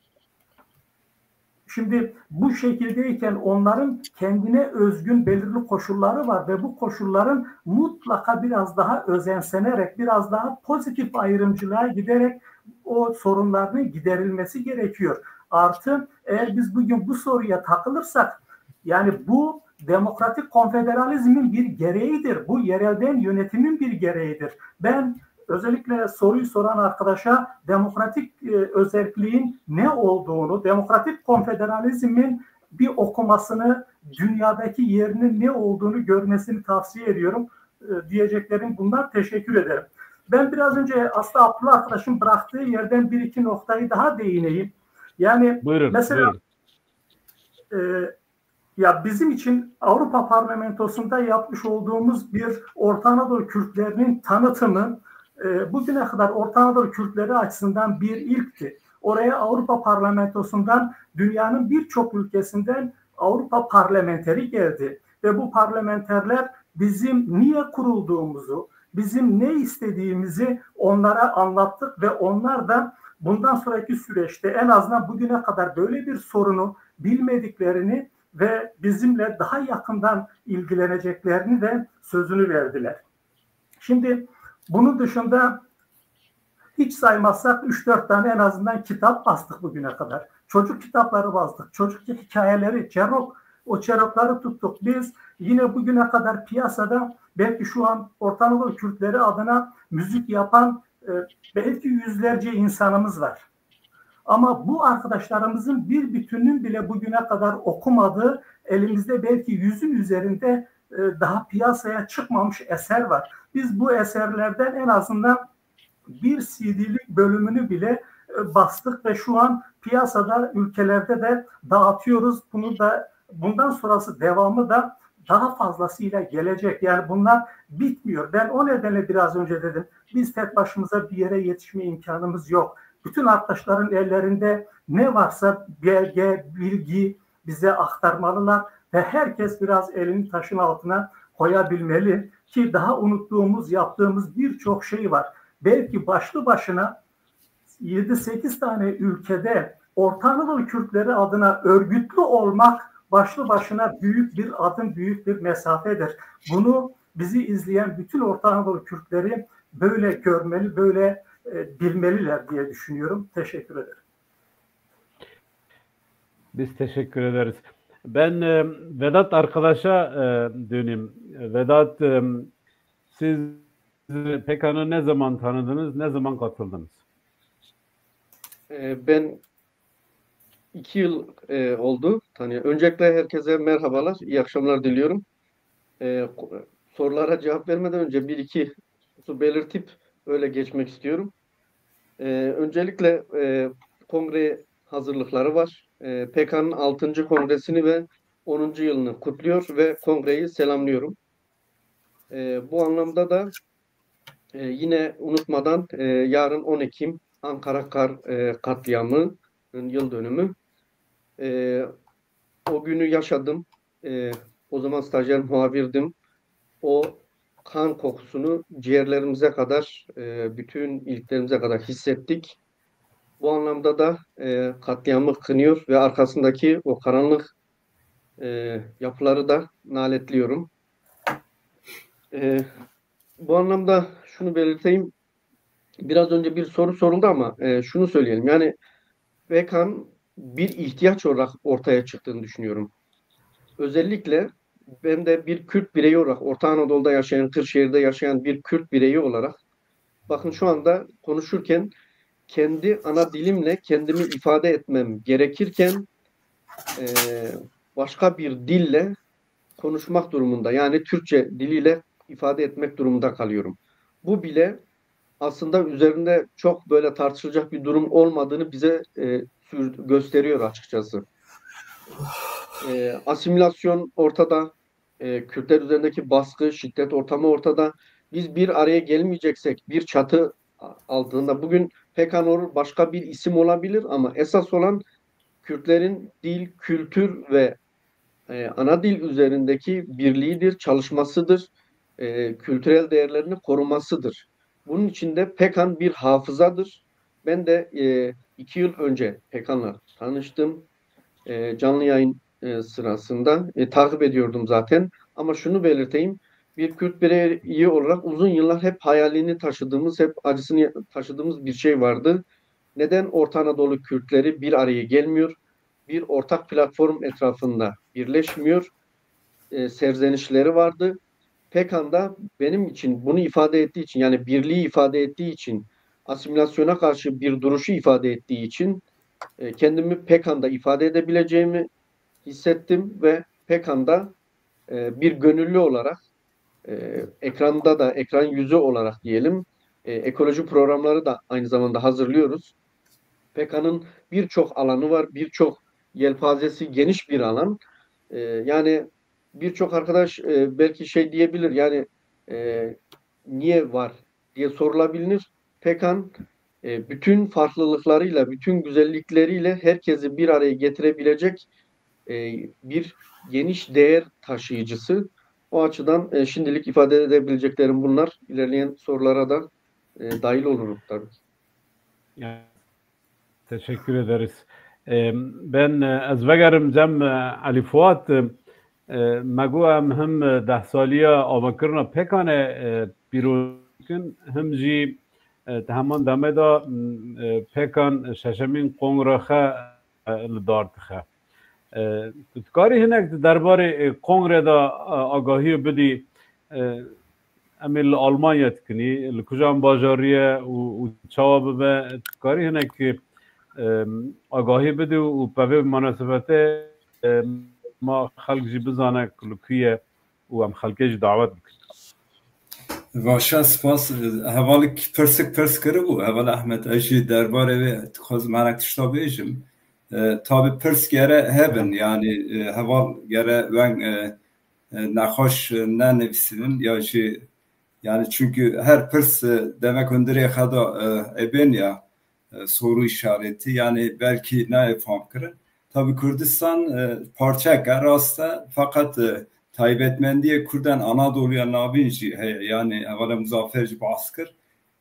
Şimdi bu şekildeyken onların kendine özgün belirli koşulları var ve bu koşulların mutlaka biraz daha özensenerek, biraz daha pozitif ayrımcılığa giderek o sorunlarının giderilmesi gerekiyor. Artı eğer biz bugün bu soruya takılırsak, yani bu demokratik konfederalizmin bir gereğidir. Bu yerelden yönetimin bir gereğidir. Ben özellikle soruyu soran arkadaşa demokratik, e, özelliğin ne olduğunu, demokratik konfederalizmin bir okumasını, dünyadaki yerinin ne olduğunu görmesini tavsiye ediyorum. E, diyeceklerim bunlar. Teşekkür ederim. Ben biraz önce aslında Abdullah arkadaşın bıraktığı yerden bir iki noktayı daha değineyim. Yani Buyurun, mesela, buyurun. E, ya bizim için Avrupa Parlamentosu'nda yapmış olduğumuz bir Orta Anadolu Kürtlerinin tanıtımı, e, bugüne kadar Orta Anadolu Kürtleri açısından bir ilkti. Oraya Avrupa Parlamentosu'ndan dünyanın birçok ülkesinden Avrupa parlamenteri geldi. Ve bu parlamenterler bizim niye kurulduğumuzu, bizim ne istediğimizi onlara anlattık ve onlar da bundan sonraki süreçte en azından bugüne kadar böyle bir sorunu bilmediklerini ve bizimle daha yakından ilgileneceklerini de sözünü verdiler. Şimdi bunun dışında hiç saymazsak üç dört tane en azından kitap bastık bugüne kadar. Çocuk kitapları bastık, çocuk hikayeleri, çerok, o çerokları tuttuk. Biz yine bugüne kadar piyasada belki şu an Orta Anadolu Kürtleri adına müzik yapan e, belki yüzlerce insanımız var. Ama bu arkadaşlarımızın bir bütününün bile bugüne kadar okumadığı, elimizde belki yüzün üzerinde e, daha piyasaya çıkmamış eser var. Biz bu eserlerden en azından bir C D'lik bölümünü bile e, bastık ve şu an piyasada, ülkelerde de dağıtıyoruz. Bunu da, bundan sonrası devamı da daha fazlasıyla gelecek. Yani bunlar bitmiyor. Ben o nedenle biraz önce dedim, biz tek başımıza bir yere yetişme imkanımız yok. Bütün arkadaşların ellerinde ne varsa belge, bilgi bize aktarmalılar ve herkes biraz elini taşın altına koyabilmeli ki daha unuttuğumuz, yaptığımız birçok şey var. Belki başlı başına yedi sekiz tane ülkede Orta Anadolu Kürtleri adına örgütlü olmak başlı başına büyük bir adım, büyük bir mesafedir. Bunu bizi izleyen bütün Orta Anadolu Kürtleri böyle görmeli, böyle e, bilmeliler diye düşünüyorum. Teşekkür ederim. Biz teşekkür ederiz. Ben e, Vedat arkadaşa e, döneyim. Vedat, e, siz Pekan'ı ne zaman tanıdınız, ne zaman katıldınız? E, ben iki yıl e, oldu tanıyorum. Öncelikle herkese merhabalar, iyi akşamlar diliyorum. E, sorulara cevap vermeden önce bir iki husus belirtip öyle geçmek istiyorum. E, öncelikle e, kongre hazırlıkları var. E, Pekan'ın altıncı kongresini ve onuncu yılını kutluyor ve kongreyi selamlıyorum. E, bu anlamda da e, yine unutmadan e, yarın on Ekim Ankara Kar e, katliamının yıl dönümü. E, o günü yaşadım. E, o zaman stajyer muhabirdim. O kan kokusunu ciğerlerimize kadar, e, bütün iliklerimize kadar hissettik. Bu anlamda da e, katliamı kınıyor ve arkasındaki o karanlık e, yapıları da lanetliyorum. E, bu anlamda şunu belirteyim. Biraz önce bir soru soruldu ama e, şunu söyleyelim. Yani Pekan bir ihtiyaç olarak ortaya çıktığını düşünüyorum. Özellikle ben de bir Kürt bireyi olarak, Orta Anadolu'da yaşayan, Kırşehir'de yaşayan bir Kürt bireyi olarak, bakın şu anda konuşurken kendi ana dilimle kendimi ifade etmem gerekirken e, başka bir dille konuşmak durumunda, yani Türkçe diliyle ifade etmek durumunda kalıyorum. Bu bile aslında üzerinde çok böyle tartışılacak bir durum olmadığını bize e, gösteriyor açıkçası. E, asimilasyon ortada, e, Kürtler üzerindeki baskı, şiddet ortamı ortada. Biz bir araya gelmeyeceksek, bir çatı altında, bugün Pekan olur, başka bir isim olabilir ama esas olan Kürtlerin dil, kültür ve e, ana dil üzerindeki birliğidir, çalışmasıdır, e, kültürel değerlerini korumasıdır. Bunun için de Pekan bir hafızadır. Ben de e, iki yıl önce Pekan'la tanıştım. E, canlı yayın e, sırasında e, takip ediyordum zaten. Ama şunu belirteyim, bir Kürt bireyi olarak uzun yıllar hep hayalini taşıdığımız, hep acısını taşıdığımız bir şey vardı. Neden Orta Anadolu Kürtleri bir araya gelmiyor? Bir ortak platform etrafında birleşmiyor. E, serzenişleri vardı. Pekan da benim için bunu ifade ettiği için, yani birliği ifade ettiği için, asimilasyona karşı bir duruşu ifade ettiği için e, kendimi Pekan'da ifade edebileceğimi hissettim ve Pekan'da e, bir gönüllü olarak e, ekranda da, ekran yüzü olarak diyelim, e, ekoloji programları da aynı zamanda hazırlıyoruz. Pekan'ın birçok alanı var, birçok yelpazesi geniş bir alan. E, yani birçok arkadaş e, belki şey diyebilir, yani e, niye var diye sorulabilir. Pekan e, bütün farklılıklarıyla, bütün güzellikleriyle herkesi bir araya getirebilecek e, bir geniş değer taşıyıcısı. O açıdan e, şimdilik ifade edebileceklerim bunlar. İlerleyen sorulara da e, dahil olurum tabii ki. Teşekkür ederiz. E, ben e, ez vegerim cem e, Ali Fuat. E, me got em him e, deh saliya avakirina Pekanê e, pîroz dikin, him jî e, di heman demê de e, Pekan şeşemîn kongrexe li dar dixe. E, tu dikarî hinek di derbarê, e, kongre de, e, agahiyê bidî, e, em ê li Almanya dikinî, li kujan bajarî ye û, û çawa bibe, tu dikarî hinek, e, agahî bidî û pevê bi munasebetê, e, ma xelk jî bizane ku li ku ye û em xelkê jî dawet bikin. Vaşa, spas. Hevalek pirsik pirs kiribû. Heval Ahmet, ez jî derbarê wê dixwazim hinek tişta bêjim. E, tabi pirs gere hebin, yani, e, heval gere weng, e, e, nexweş, e, nenivîsînin ya jî, yani, çünkü her pirs, e, demek hundirê xwe da, e, ebên ya, e, soru işareti, yani belkî nayê fam kirin. Tabi Kurdistan, e, parçeke rast e, fakat, e, taybetmendiyê Kurdan Anadoluya Navîn jî heye, yani hevala Muzaffer jî behs kir.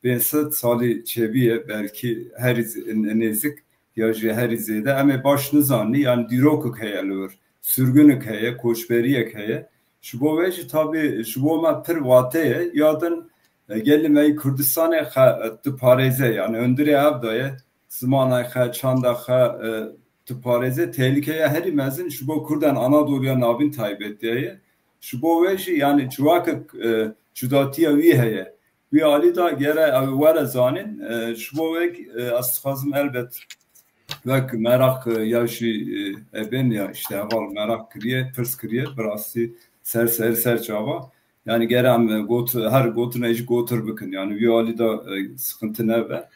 Pênc sed salî çêbûye, belkî herî z-, n-, nêzik ya jî herî zêde. Em ê baş nizanî, yani dîrokek heye li wir, sürgünek heye, koçberiyek heye. Ji bo wê jî tabî ji bo me pir wate ye. Ya din, e, gelê me yê Kurdistanê xwe, e, diparêze, yani hundirê ev de ye. Zimanay xwe, çanda xwe, e, diparêze, tehlîkeya herî mezin ji bo Kurdan Anadoluya Navîn taybetiye ye. Ji bo wê jî, yani civakek, e, cudatiya wî heye. Wî alî de gere ew were zanîn, e, ji bo wek, e, ez dixwazim elbet wek meraq, e, ya jî, e, ebên ya, işte heval meraq kiriye, pirs kiriye, bi rastî ser ser ser çava. Yani gere em, e, got, her gotine jî gotir bikin. Yani wî alî de, e, sıkıntı nebe.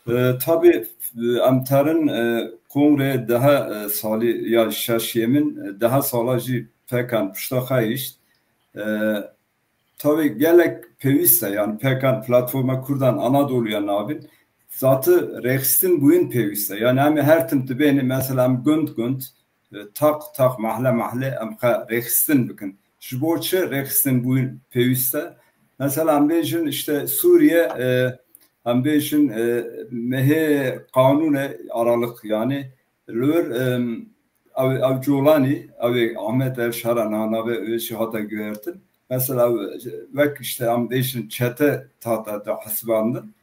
E, tabi, e, em terin, e, kongre daha, e, salî ya şeşyemin, e, daha sala jî pekan pişta xwe hişt. E, Tabi gelek pêwîst e, yani pekan platforma Kurdan Anadoluya navîn zatî rêxistin bûyin pêwîst e. Yani em ê her tim dibêne, mesela em gund gund, e, taq taq, mahle mahle em xwe rêxistin bikin. Ji bo çi rêxistin bûyin pêwîst e? Mesela em bêjin işte Sûriye, e, em bêjin, e, mehê qanûne aralık, yani li wir, em, ew, ew Colanî, ew ê Ahmet El Şara, na navê wê jî hate guhertin. Mesela ew, wek işte em bêjin çete hate da hesibandin.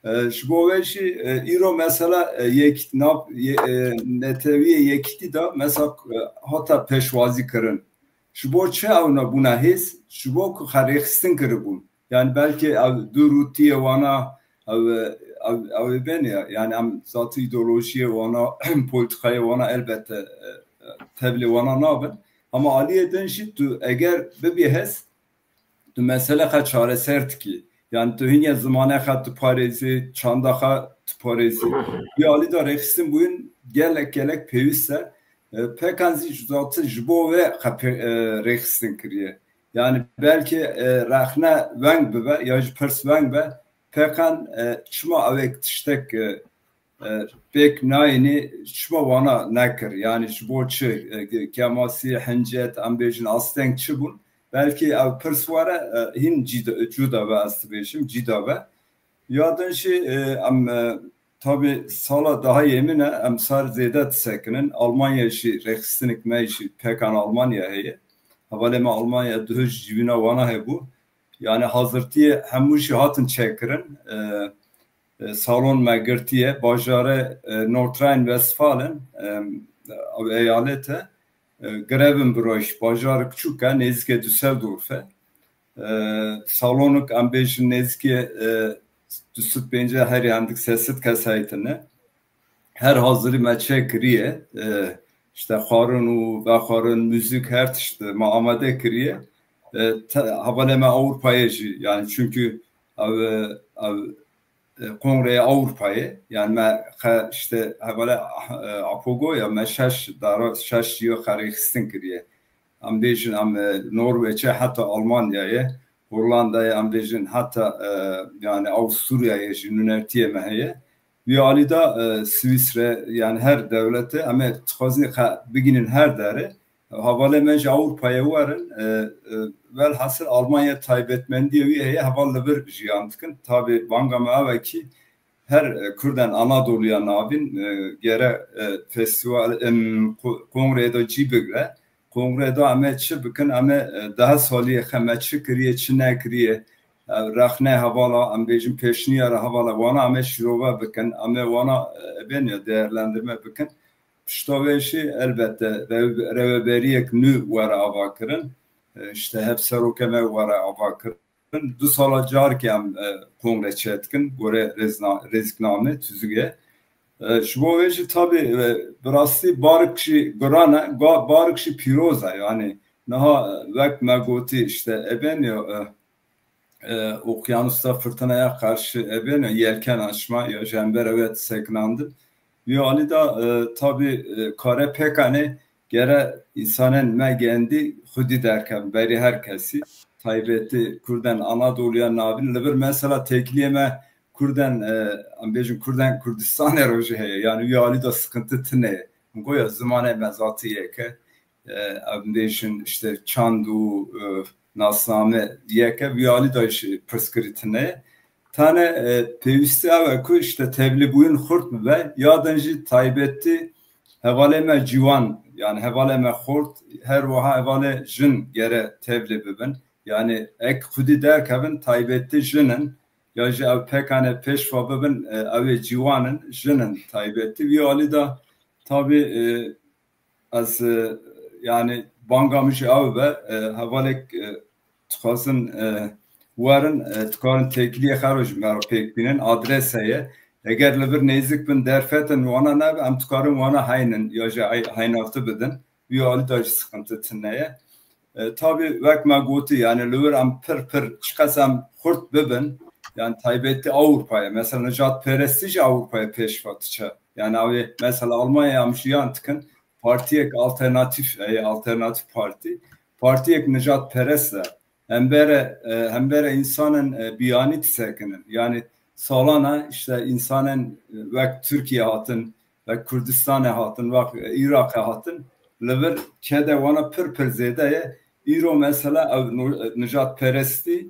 E, ji bo wê jî, e, îro mesela, e, yek, nav, ye, e, netewiyê yekîtî de mesela, e, hate pêşwazî kirin. Ji bo çi ew nebûna hêz? Ji bo ku xwe rêxistin kiribûn. Yani belkî ew dûrûtiyê wana, ew, ew, ew ê bên ya. Yani em zatî îdeolojiyê wana, politikayê wana elbette, e, e, tevlê wana nabin. Ama aliyê din jî tu eger bibî hez, tu mesele xwe çareser dikî. Yani tu hînye zimanê xwe diparêzî, çanda xwe diparêzî. Wî alî de rêxistin bûyin gelek gelek pêwîst e. E, pekan zî zatî ji bo wê xwe pê-, e, rêxistin kiriye. Yani belkî, e, rexne weng bibe ya jî pirs weng be, pekan, e, çima ew ê tiştek, e, e, pêk nayînî, çima wana nekir? Yani ji bo çi, e, ke-, kemasî, hincet, em bêjin asteng çi bûn? Belkî ew pirs were, e, hîn cîda, cuda be, ez dibêjim, cîda be. Ya din jî, e, em, e, tabi sala daha yê min e, em sar zêde disekinin. Almanya jî rêxistinik me jî pekan Almanya heye. Hevalê me Almanya duhij civîna wana hebû. Yani hazirtiyê hemû jî hatin çêkirin. E, e, salon me girtiye. Bajarê, e, Nordrhein-Westfalen, e, ew eyalet e. E, Grevenbroich, bajar küçük e, nêzîkê Düsseldorf e. E, salonik em bêjin nêzîkê, e, du sed pêncî herî hindik sê sed kes heytine. Her hazirî me çê kiriye. E, işte xwarin û vexwarin, müzik, her tişt me amade kiriye. E, te-, hevalê me Ewropayê jî, yani çünkü ev, ev, e, Kongreya Ewropayê, yani me xe işte hevala, e, Apogo ya me şeş dara, şeş jiyo xerêxistin kiriye. Em bêjin em, e, Norveçê heta Almanyayê, Hollandayê em bêjin heta, e, yani Avusturyayê jî nûnertiyê me heye. Wî alî de, e, Swîsre, yani her dewlete em ê dixwazin xe bigînin her derê. Hevalê me ji Ewropayê werin, e, e, velhasil Almanya taybetmendiyê wî heye, heval li vir jiyan dikin. Tabî banga me ev e kî her, e, Kurden Anadoluya navîn, e, gere, e, festîval, em, ko-, kongreyê de cî bigre. Kongreyê de em ê çi bikin? Em ê, e, deha saliyê xe me çi kiriye, çi nekiriye, e, rexne hevala, em bêjin pêşniyara hevala wana em ê şirove bikin, em ê wana, e, bên ya değerlendirme bikin. Pişta wê jî elbette rew-, rêveberiyek nû were avakirin. E, işte hevserokê me were avakirin. Du sala carkê em, e, kongre çêdikin, gorê rêzna-, rêzikname, tüzüge. E, ji bo wê jî tabî, e, bi rastî barik jî guran e, ga-, barik jî pîroz e. Yani niha, e, wek me gotî işte ebên ya, e, e, okyanusta fırtınaya karşı ebên ya yelken açma ya ji hember ew sekinandin. Vî alî de, e, tabî, e, kare pêkanê gere insanên me gendî xwedî derkevin berî her kesî. Taybetî Kurden Anadoluya navîn. Li vir mesela têkiliyê me Kurden, e, em bêjin Kurden Kurdistanê re jî heye. Yani vî alî de sıkıntı tine ye. Goya zimanê me zatî yek e. E, em bêjin işte çand û, e, nasname yek e. Vî alî de jî pirsgirî tine ye. Tane, e, pêwîstî ew e ku işte tevlîbûyîn xurt bibe. Ya din jî taybetî hevalê me ciwan, yani hevalê me xurt, her wiha hevalê jin gere tevlî bibin. Yani ek xwedî derkevin taybetî jin in, ya jî ew pêkanê pêşva bibin, e, ew ê ciwan in, jin in taybetî. Vî alî de tabî, e, ez, e, yani banga min jî ew be, e, hevalek, e, dixwazin, e, werin, e, dikarin têkiliyê xwe re ji me re pêk bînin, adres heye. Eger li vir nêzik bin derfetin wana nebe, em dikarin wana heynin ya jî hey-, heynavti bidin. Vî alî de jî sıkıntı tine ye. E, tabî wek me gotî, yani li wir em pir pir çiqas em xurt bibin, yani taybetî Ewropayê, mesela nijadperestî jî Ewropayê pêş ve diçe. Yani ew ê mesela Almanyayê em jiyan dikin, partiyek alternatîf, ey alternatîf partî, partiyek nijadperest e. Hembere, e, hembere insanên, e, biyanî disekinin. Yani salana işte insanên, e, wek Tirkiye hatin, wek Kurdistanê hatin, wek Iraqê hatin, li vir kede wana pir pir zêde ye. Îro mesela ew nu-, nijadperestî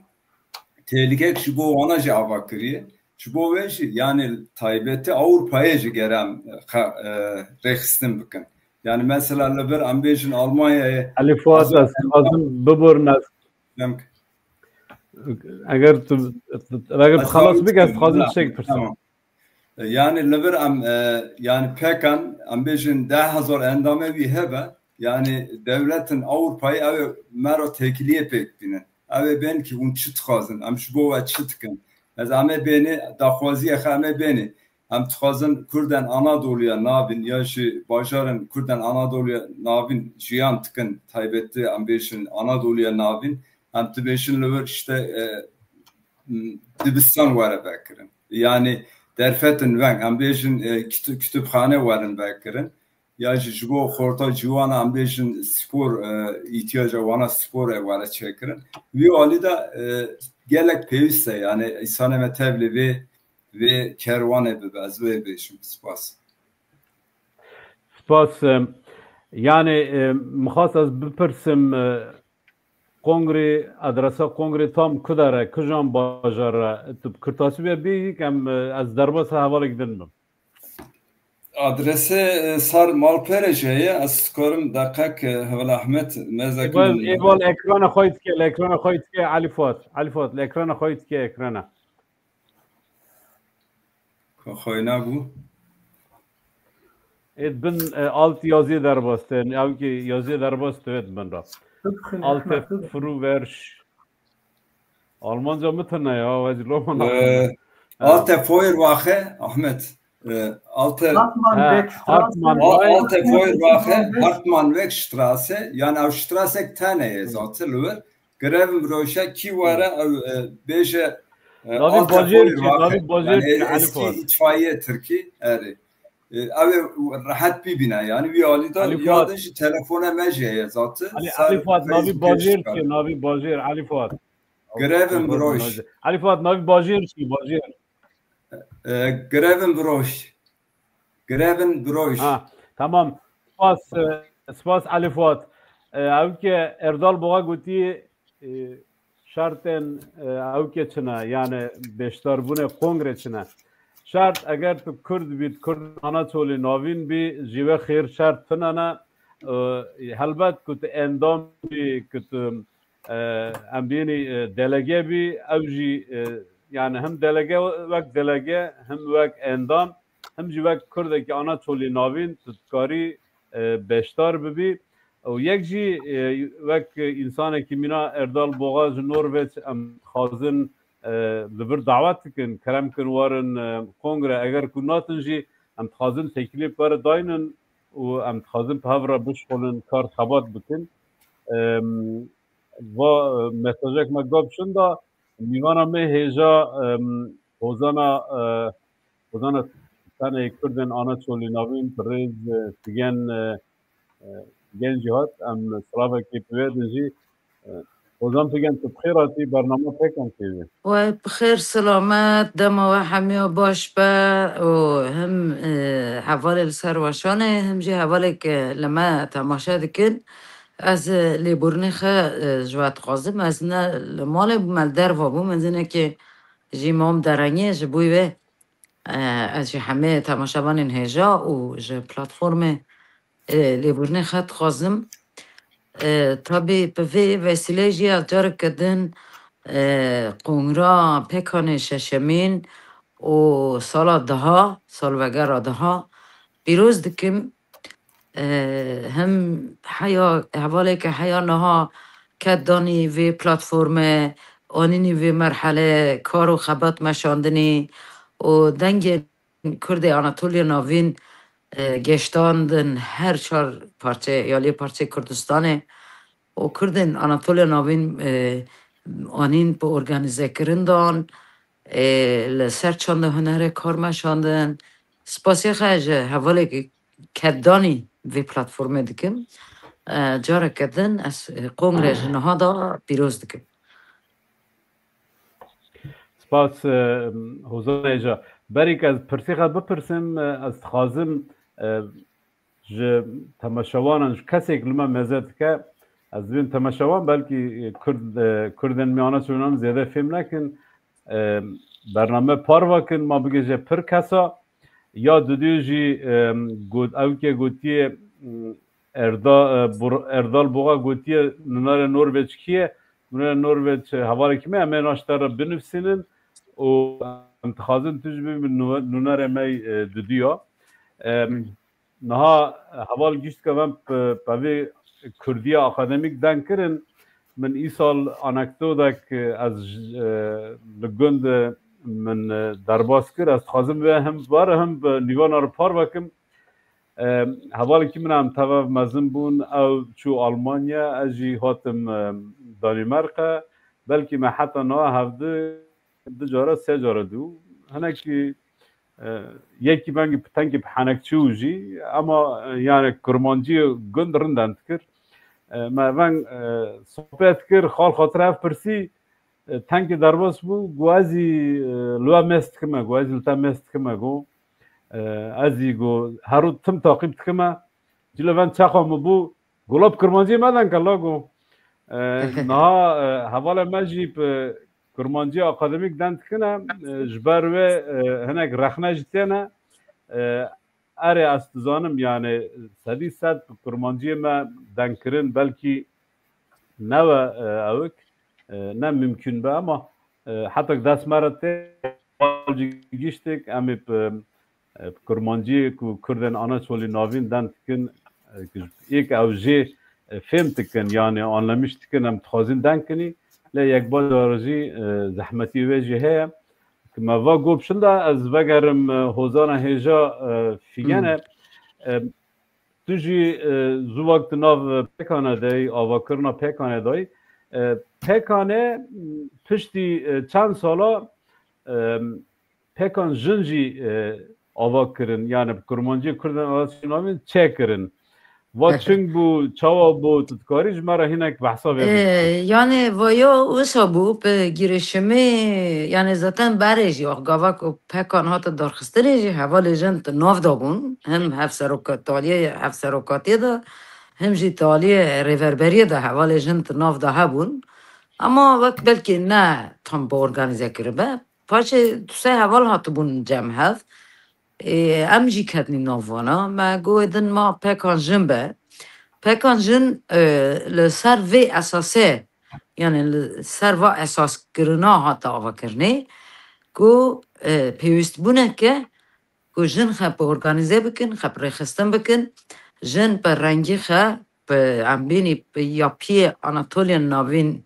têlikek ji bo wana jî ava kiriye. Ji bo wê jî, yani taybetî Ewropayê jî gere em, e, xe-, e, rêxistin bikin. Yani mesela li vir em bêjin Almanyayê Elî Fuat, ez dixwazim biborim ez. Demk. Eger tu, eger tu xelas bike, ez dixwazim tiştek pirsim. Tamam. Yani li vir em, e, yani pekan, em bêjin deh hezar endamê wî hebe, yani dewletin Ewropayê ew ê me re têkiliyê pêk bînin. Ew ê bên ki hûn çi dixwazin, em ji bo we çi dikin. Ez em ê bênî, daxwaziye xwe em ê bênî. Em dixwazin Kurden Anadoluya navîn ya jî bajarên Kurden Anadoluya navîn jiyan dikin, taybetî em bêjin Anadoluya navîn, em dibêjin li wir işte, e, m, dibistan were vekirin. Yani derfetin veng, em bêjin, e, kitû-, kitûbxane werin vekirin. Ya jî ji bo xorta ciwana em bêjin spor, e, îhtiyaca wana sporê were çêkirin. Vî alî de, e, gelek pêwîst e, yani îsanê me tevlî vê, vê kerwanê bibe, ez wê bêjim. Spas. Spas. E, yani, e, min xwest ez bipirsim, e, kongrê, adresa kongrê tam ku der e, kijan bajar e, tu bi kurtasî ve bêyî, em, e, ez derbasa hevalek din bim. Adrese, e, sar malpere jê ye, ez dikarim deqek, e, heval Ahmet, mezek Êval, min. Êval ekrana xwe dike, li ekrana xwe dike, Elî Fuat. Elî Fuat, li ekrana xwe dike, ekrana. Ka xweyna bû. Êd bin, e, alt yaziyê derbas te, ew ki yaziyê derbas te êd bin ra. Bibxwîne, Alte Ehmed, bibxwîne. Fruwerş. Almanca mi tine ya, ez loma E, naxwînim. Alte Feuerwache, Ahmet. E, Alte Hartmann Ha, Wegstrasse. Hartmann Al-, Alte Feuerwache, Hartmann Wegstrasse, yani ew Strassek tane ye zaten li wir. Grevim roşe kî were ew, e, bêje, e, Navî Alte bajêr çi, Feuerwache. Navî bajêr Yani çi, e, Elî eski Fuat? itfaiye Tirkî, erê. E, ew ê rehet bibîne, yani wî alî de Elî ya Fuat. de jî telefona me jî heye zaten. Elî, Ser Elî Fuat, navî Facebookê bajêr çıkar. çi, navî bajêr, Elî Fuat. Grevim Elî Fuat, roş. navî-, Elî Fuat, navî bajêr çi, bajêr? E, grevim roş. Grevin Broş. Ha, tamam. Spas, e, spas Elî Fuat. E, ew ke Erdal Boğa gotî, e, şertên, e, ew ke çine, yani beşdarbûnê kongre çine. Şert, eger tu Kurd bî, Kurd Anaçolî navîn bî, ji we xêr şert tune ne. E, helbet ku tu endam bî, ku tu, e, em bînî, e, delege bî, ew jî, e, yani hem delege wek delege, hem wek endam, Him jî wek Kurdekî ana çolê navîn tu dikarî, e, beşdar bibî. Û yek jî, e, wek însanekî mîna Erdal Boğa ji Norveç, em dixwazin, e, li vir dawet dikin, kerem kin warin, e, kongre, eger ku natin jî em dixwazin teklîf were daynin û em dixwazin bi hev re bişxulin, kar xebat bikin. Em, va, e, mesajek me gap şinda, mîvana me hêja, em, Hozana, e, Hozana Tenê Kurdên Ana Çolî Navîn, birêz, e, Figen, e, e, Figen jî hat. Em silavekê pê wê din jî, e, Hozan Figen, tu bi xêr hatî bernama Pekan T V. We bi xêr silamet, dema we hemiya baş be û him, e, hevalê li ser weşanê, him jî hevalê ke li me temaşe dikin. Ez, e, lêborînê xwe, e, ji we dixwazim. Ez ne li malê bûm, me li derva bûm. Ez hinekê jî mam derengê ji bo wê. E, ez ji hemê temaşevanên hêja û ji platformê, e, lêborînê xwe dixwazim. E, tabî bi vê vesîleyê jî ez careke din, e, kongra Pekanê şeşemîn û sala daha, salvegera daha pîroz dikim. E, him heya, hevaleke heya niha ket danî vê platforme, anînî vê merhele, kar û xebat meşandinî û dengê Kurdê Anatoliya Navîn, e, geştandin her çar parçe ya lê parçeyê Kurdistanê û Kurdên Anatoliya Navîn, e, anîn bi organîzekirin dan, e, li ser çanda hunerê kar meşandin. Spasiya xwe ji hevalekî ketdanî vê platformê dikim. E, careke din ez, e, kongre ji niha da pîroz dikim. Spas, e, Hozan Hêja. Berî ku ez pirsê xwe bipirsim, e, ez dixwazim, e, ji temaşewanan, ji kesek li me meze dike, ez dibêm temaşewan belkî, e, Kurd, e, Kurdên me ana çûnan zêde fêm nekin, e, bername parva kin, ma bigihîje pir kesa. Ya dudî jî, e, got, ew ke gotiye, m, Erda-, e, Bur-, Erdal Boğa gotiye, nûnerê Norveç kî ye? Nûnerê Norveç, e, hevalekî me, em ê naşte re binivîsînin û em dixwazin tu jî bibî nû-, nûnerê me, e, duduya. E, Hmm. Niha heval gişt ke em pe-, pevê Kurdiya akademîk deng kirin, min îsal anekdotek, e, ez ji, e, li gund, e, min, e, derbas kir. Ez dixwazim vê him bare him bi nîvana re parve kim. E, hevalekî min em tev mezin bûn, ew çû Almanya, ez jî hatim, e, Danîmerqe. Belkî me heta niha hevdi, du cara, sê cara dû. Hinekî, e, yekî vengî tenkî bi henekçî û jî, ema, e, yani kurmancî gund rind em dikir. E, me veng, e, sohbet kir, xal xatir ev pirsî, e, tenkê derbas bû, got, "Ez î, e, li we mêst dikime," got, "Ez î li te mêst dikime," got. E, ez î got, "Heru tim taqîb dikime." Cile ven çaxa min bû, "Got la bi kurmancî me deng ke la," got. E, niha, e, hevalê me jî bi kurmancî akademîk deng dikine, e, ji ber wê, e, hinek rexne jî têne. E, erê ez dizanim, yani sedî sed bi kurmanciyê me deng kirin, belkî ne we, e, ewik, e, ne mimkun be, ama, e, hetak dest me re tê, giştik, em ê bi, e, bi kurmanciyê ku Kurdên ana çolî navîn deng dikin, e, ku êk ew jê, e, fêm dikin, yani anlemiş dikin, em dixwazin deng kinî, lê yek bajar jî, e, zehmetî wê jî heye. Ki me va gop şinda, ez vegerim, e, Hozana Hêja, e, Fîgene. Hmm. E, tu jî, e, zû wek di nav, e, Pekane de yî, avakirina Pekane de yî. E, Pekane, m, piştî, e, çend sala, e, Pekan jin jî, e, ava kirin, yani bi kurmancî Kurdên Arasî navîn çêkirin. Va çing bû, çawa bû, tu dikarî ji me re hinek behsa vê bikî? E, yani vaya wisa bû, bi girişimê, yani zaten berê jî, wext gava ku Pekan hate darxistinê jî, hevalê jin di nav de bûn, him hevseroka-, taliyê hevserokatiyê de, him jî taliyê rêverberiyê de hevalê jin di nav de hebûn. Ama wek belkî ne tam bi organîze kiribe. Paşê du sê heval hatibûn cem hev. Ê, em jî ketnî nav vana. Me got, "Ê din ma Pekan jin be." Pekan jin, e, li ser vê esasê, yani li ser va esaskirina hate avakirinê, ku, e, pêwîstbûneke ku jin xe bi organîze bikin, xe bi rêxistin bikin, jin bi rengî xe, bi em bînî bi yapiyê Anatoliya Navîn,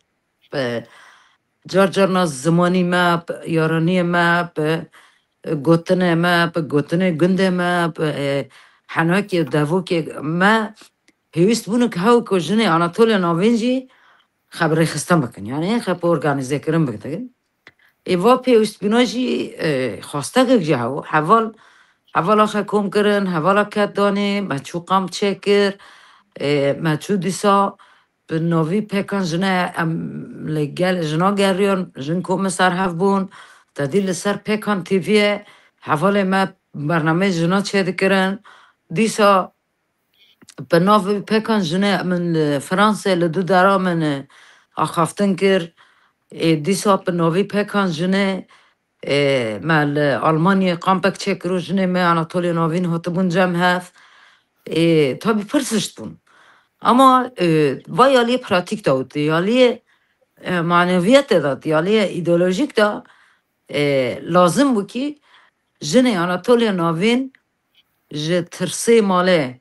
bi car carna zimanî me, bi yaraniyê me, bi gotinê me, bi gotinê gundê me, bi, e, henakê devokê me pêwîst bûn ku hew ku jinê Anatoliya Navîn jî xe bi rêxistin bikin. Yanî xe bi organîzekirin bikin. Ê va pêwîstbûna jî, e, xwestekek jî hew. Heval, hevala xe kom kirin, hevala ket danê, me çû kamp çêkir, e, me çû dîsa bi navî pêkan jine em li gel jina geriyan, jin kom li ser hev bûn. Te dî li ser pêkan T V'yê hevalê me bernameyê jina çêdikirin. Dîsa bi nav pêkan jinê min li Fransê li du dera min, e, axaftin kir. Ê, dîsa bi navî pêkan jinê, e, me li Almanyê kampek çêkir û jinê me Anatoliya Navîn hatibûn cem hev. Ê, tabî pir tişt bûn. Ama, e, va yaliyê pratîk de û di yaliyê, e, maneviyetê de, di yaliyê îdeolojîk de, e, lazim bû kî jinê Anatoliya Navîn ji tirsê malê,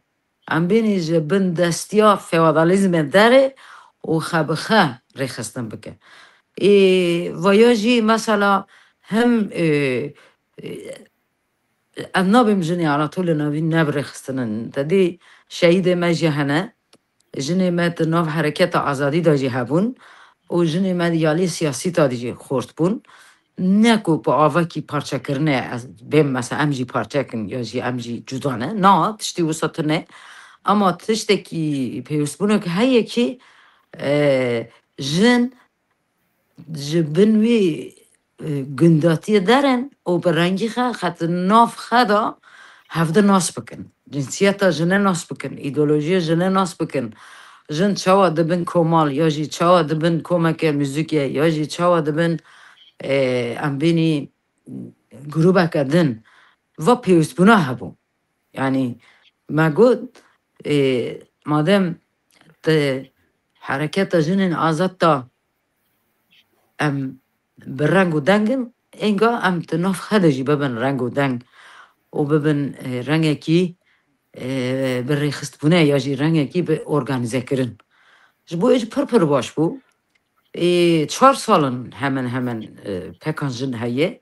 em bênî ji bin destiya feodalîzmê derê û xe bi xe rêxistin bike. Ê, vaya jî mesela him, e, e, ez nabêm jinê Anatoliya Navîn ne bi rêxistin in. Te dî şehîdê me jî hene. Jinê me di nav hereketa azadî de jî hebûn û jinê me di yalî siyasî de jî xort bûn. Ne ku bi avakî parçekirinê ez bêm, mesela em jî parçekin ya jî em jî cuda ne. Na, tiştî wisa tune. Ama tiştekî pêwîstbûnek heye ki, e, jin ji bin wî, e, gundatiyê derin û bi rengî xe, xet nav xe de hevdi nas bikin. Cinsiyeta jine nas bikin, îdeolojiya jine nas bikin. Jin çawa dibin komal, ya jî çawa dibin komeke muzîkê, ya jî çawa dibin, e, em bînî grûbeke din. Va pêwîstbûna hebû. Yanî me got, e, madem di hereketa jinên azad de em bi reng û deng in, ênga em di nav xe de jî bibin reng û deng û bibin, e, rengekî, e, bi rêxistbûne ya jî rengekî bi organîzekirin. Ji bo wê jî pir pir baş bû. Ê, çar sal in hemen hemen, e, pêkan jin heye.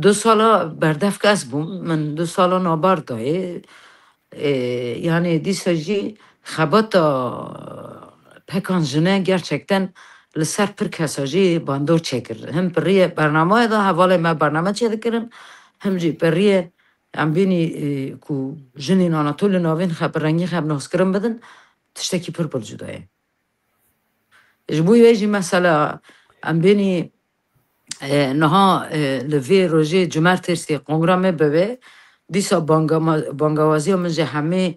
Du sala berdevk ez bûm, min du sala nabar dayê. Ê, yanî dîsa jî xebata pêkan jine gerçekten li ser pir kesa jî bandor çêkir. Him bi riyê bernameyê de hevalê me bername çêdikirin, him jî bi riyê em bînî, e, ku jinên Anatolî navên xe bi rengî xe bi naskirin bidin, tiştekî pir pir cuda ye. Ji bo wê jî mesela em bênî, e, niha, e, li vê rojê cumartêsê kongra me bibe, dîsa bangama-, bangawaziya min ji hemê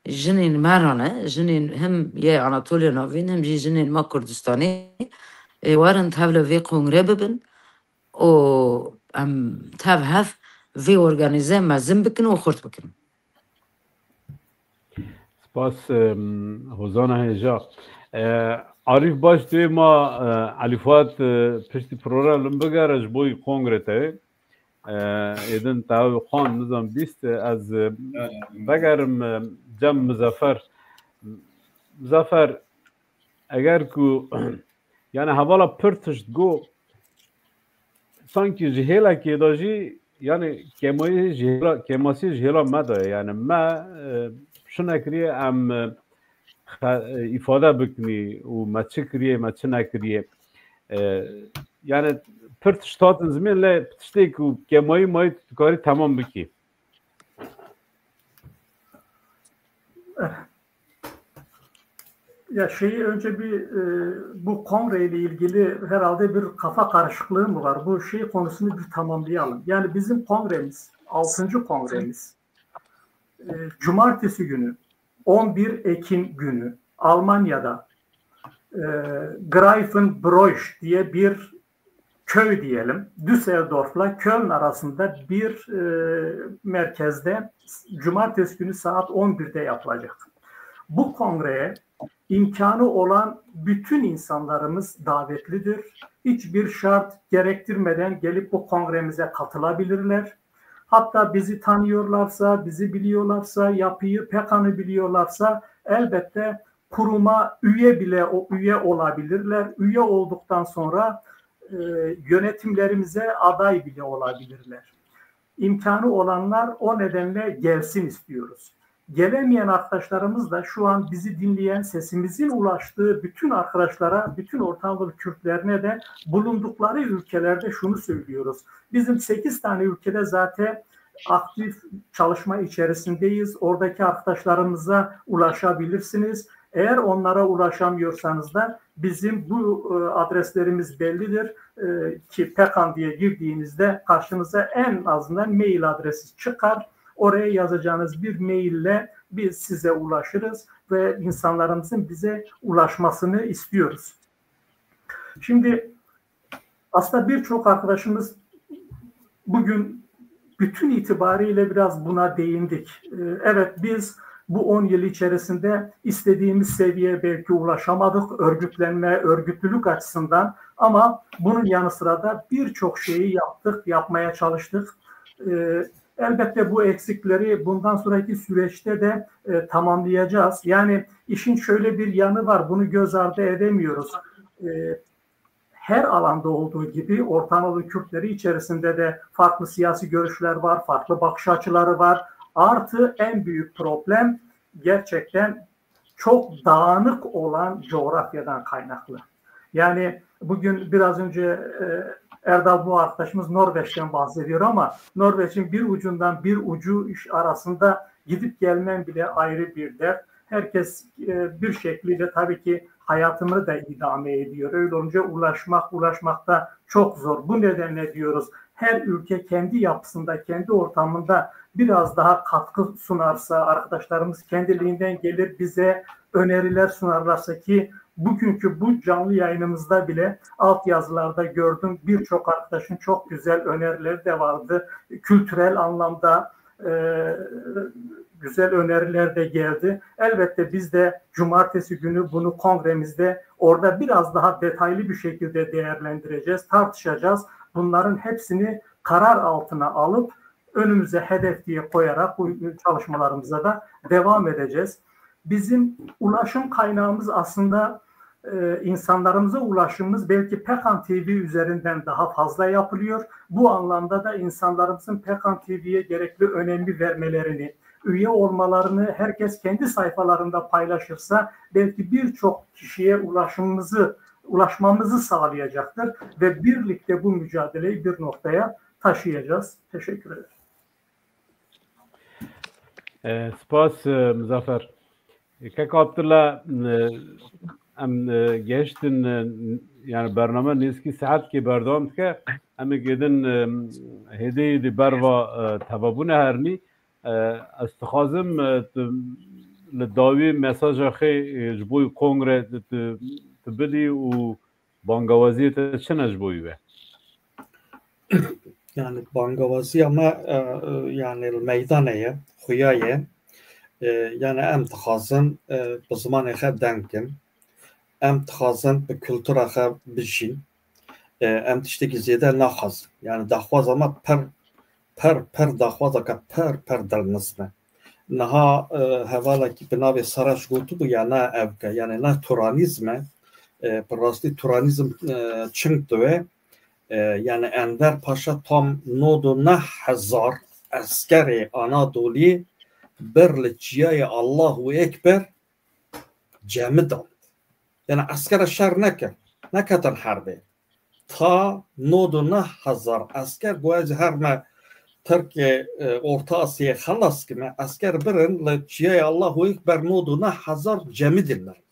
jinên me re ne, jinên him yê Anatoliya Navîn, him jî jinên me Kurdistanê, e, werin tev li vê kongre bibin û em tev hev vê organîze mezin bikin û xurt bikin. Spas, em, Hozana Hêja. E, Arîf Baş dê ma, e, Elî Fuat, e, piştî program li min bigere ji bo kongre te. E, êdin te ew xwan nizam bîst, e, ez, e, vegerim, e, cem Mizefer. Mizefer, eger ku, yani hevala pir tişt got, sankî ji hêlekê de jî, yani kêmayî ji hêla, kêmasî ji hêla me de ye. Yani me, e, çi nekiriye em, e, xe-, e, îfade bikinî û me çi kiriye, me çi nekiriye. E, yani pir tişt hatin zimên lê tiştê ku kêmayî mayî tu dikarî temam bikî. Ya şeyi önce bir, e, bu kongre ile ilgili herhalde bir kafa karışıklığı mı var? Bu şey konusunu bir tamamlayalım. Yani bizim kongremiz, altıncı kongremiz, e, cumartesi günü, on bir Ekim günü Almanya'da, e, Greifenbroich diye bir köy diyelim, Düsseldorf'la Köln arasında bir, e, merkezde cumartesi günü saat on birde yapılacak. Bu kongreye imkanı olan bütün insanlarımız davetlidir. Hiçbir şart gerektirmeden gelip bu kongremize katılabilirler. Hatta bizi tanıyorlarsa, bizi biliyorlarsa, yapıyı, PKK'nı biliyorlarsa elbette kuruma üye bile o üye olabilirler. Üye olduktan sonra e, yönetimlerimize aday bile olabilirler. İmkanı olanlar o nedenle gelsin istiyoruz. Gelemeyen arkadaşlarımız da şu an bizi dinleyen, sesimizin ulaştığı bütün arkadaşlara, bütün Orta Anadolu Kürtlerine de bulundukları ülkelerde şunu söylüyoruz. Bizim sekiz tane ülkede zaten aktif çalışma içerisindeyiz. Oradaki arkadaşlarımıza ulaşabilirsiniz. Eğer onlara ulaşamıyorsanız da bizim bu e, adreslerimiz bellidir. E, ki PKAN diye girdiğinizde karşınıza en azından mail adresi çıkar. Oraya yazacağınız bir maille biz size ulaşırız ve insanlarımızın bize ulaşmasını istiyoruz. Şimdi aslında birçok arkadaşımız bugün bütün itibariyle biraz buna değindik. Ee, evet, biz bu on yıl içerisinde istediğimiz seviyeye belki ulaşamadık örgütlenme, örgütlülük açısından, ama bunun yanı sıra da birçok şeyi yaptık, yapmaya çalıştık. Ee, elbette bu eksikleri bundan sonraki süreçte de e, tamamlayacağız. Yani işin şöyle bir yanı var, bunu göz ardı edemiyoruz. E, her alanda olduğu gibi Orta Anadolu Kürtleri içerisinde de farklı siyasi görüşler var, farklı bakış açıları var. Artı en büyük problem gerçekten çok dağınık olan coğrafyadan kaynaklı. Yani bugün biraz önce e, Erdal bu arkadaşımız Norveç'ten bahsediyor ama Norveç'in bir ucundan bir ucu arasında gidip gelmen bile ayrı bir dert. Herkes e, bir şekilde tabii ki hayatını da idame ediyor. Öyle olunca ulaşmak, ulaşmak da çok zor. Bu nedenle diyoruz, her ülke kendi yapısında, kendi ortamında biraz daha katkı sunarsa, arkadaşlarımız kendiliğinden gelir bize öneriler sunarlarsa ki bugünkü bu canlı yayınımızda bile altyazılarda gördüm, birçok arkadaşın çok güzel önerileri de vardı. Kültürel anlamda e, güzel öneriler de geldi. Elbette biz de cumartesi günü bunu kongremizde orada biraz daha detaylı bir şekilde değerlendireceğiz, tartışacağız. Bunların hepsini karar altına alıp önümüze hedef diye koyarak bu çalışmalarımıza da devam edeceğiz. Bizim ulaşım kaynağımız aslında e, insanlarımıza ulaşımımız belki PKAN TV üzerinden daha fazla yapılıyor. Bu anlamda da insanlarımızın PKAN TV'ye gerekli önemi vermelerini, üye olmalarını, herkes kendi sayfalarında paylaşırsa belki birçok kişiye ulaşımımızı ulaşmamızı sağlayacaktır ve birlikte bu mücadeleyi bir noktaya taşıyacağız. Teşekkür ederim. E, spas, e, Muzaffer. Kek Abdullah, e, em e, gehiştin, e, yani bername nêzîkî saetkê berdewam dike. Em ê gêdin e, hêdî di berva e, tevabûne hernî. E, ez dixwazim e, tu li dawî mesaja xê e, ji bo kongre tu, tu bidî û bangawaziyê te çi ne ji bo wî be? Yani bangawaziya me e, e, yani li meydanê ye, xuya ye. E, yani em dixwazin e, bi zimanê xwe deng kin. Em dixwazin bi kultura xwe bijîn. E, em tiştekî zêde naxwazin. Yani daxwaza me pir, pir, pir daxwazeke pir, pir dilniz be. Niha e, hevalekî bi navê Saraç gotibû ya ne evke, yani ne turanîzm e, e, bi rastî turanîzm e, çing dibe. E, yani Enver Paşa tam nod û neh hezar eskerê Anadolî bir li çiyayê Allahu Ekber cemidan. Yani eskere şer nekir, neketin herbê. Ta nod û neh hezar esker, goya ji her me Tirkê e, Orta Asyayê xelas kime, esker birin li çiyayê Allahu Ekber nod û neh hezar cemidin mirin.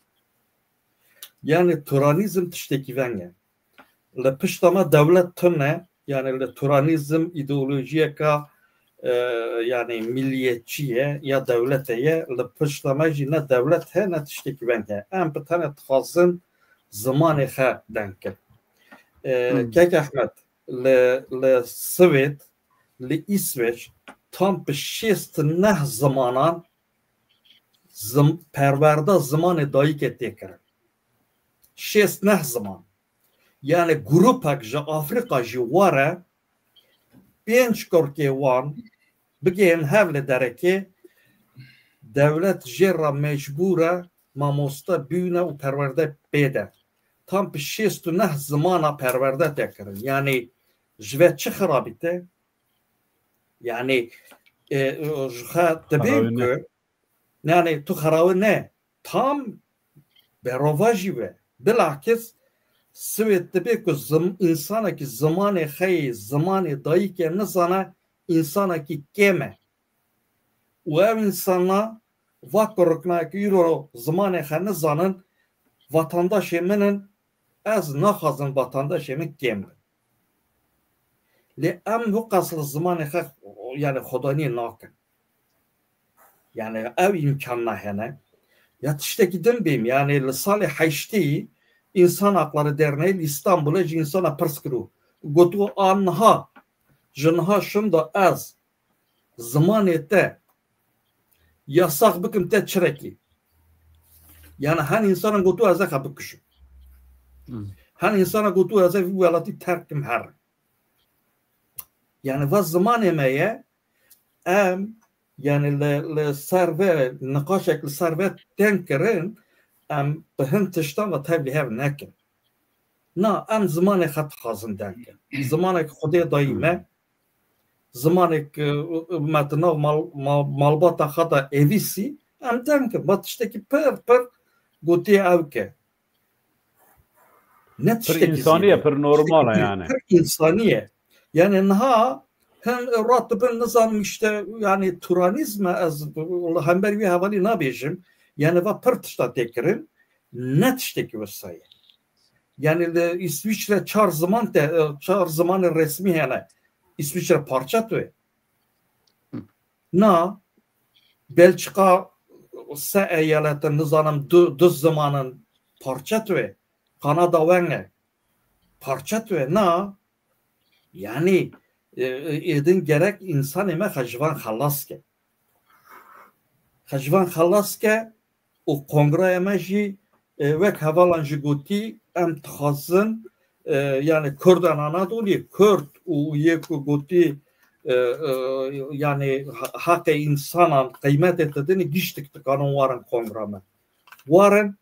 Yani turanîzm tiştekî veng e. Li pişta me dewlet tune, yani li turanîzm îdeolojiyeka e, yani milliyetçî ye ya dewlete ye, li pişta me jî ne dewlet he ne tiştekî veng he. Em bi tenê dixwazin zimanê xwe deng kin. E, Kek Ehmed, li, li Swêd, li Îsveç tam bi şêst neh zimanan zim, perwerda zimanê dayikê tê kirin. Şêst neh ziman. Yani grûpek ji Afrîka jî were pênc kurkê wan bigihên hev li derekê, dewlet jê re mecbûr e mamoste bîne û perwerde pê de. Tam bi şêst û neh zimana perwerde tê kirin. Yanî ji ve çi xirabî te? Yanî, e, ji xwe dibê ku, yanî tu xerawe ne, tam berova jî be. Bilakis Swêd dibê ku zim-, însanekî zimanê xwe yê, zimanê dayikê nizane, însanekî kêm e. Û ev însana va kuriknayekî îro zimanê xwe nizanin, vatandaşê min in, ez naxwazim vatandaşê min kêm bin. Lê em wî qas li zimanê xwe, yani, xwedaniyê nakin. Yani, ev îmkanna hene. Ya tiştekî din bêm, yani, li salê heştê Însan Hakları Derneği li Îstanbulê ji însana pirs kir û gotiwo, a niha, ji niha şinda ez zimanê te yasax bikim te çirekî. Yani, hen însanan gotiwo ez ê xwe bikujim. Hmm. Hen însanan gotiwo ez ê vî welatî terk kim herim. Yani, va zimanê me ye, em, yani, li, li ser ve, niqaşek li ser ve tên kirin, em bi hin tiştan ve tevlî hev nekin. Na, em zimanê xwe dixwazin deng kin. Zimanek Xwedê dayî me, zimanek, e, me di nav mal-, mal-, malbata xwe de êvîsî, em deng kin. Va tiştekî pir, pir gotiye ew ke. Ne tiştekî însanî ye, zêde, pir normal e tiştekî yani. Pir însanî ye. Yani niha hin rat dibin, nizanim işte, yani turanîzm e, ez li hember wî hevalî nabêjim. Yani va pir tişta tê kirin, ne tiştekî wisa ye. Yani li Îswîçre çar ziman te, çar zimanê resmî hene. Îswîçre parça tu ye. Na, Belçika se eyalete, nizanim du, du zimanin parça tu ye. Kanada weng e. Parça tu ye. Na, yani, e, e, êdin gerek însanê me xwe ji van xelas ke. Xwe ji van xelas ke û kongreya me jî, e, wek hevalan jî gotî, em dixwazin, e, yani Kurdan Anadolî, Kurd û yê ku gotî, e, e, yani ha-, haqê însanan qeymetê te dinî, giştik dikanin warin kongra me. Warin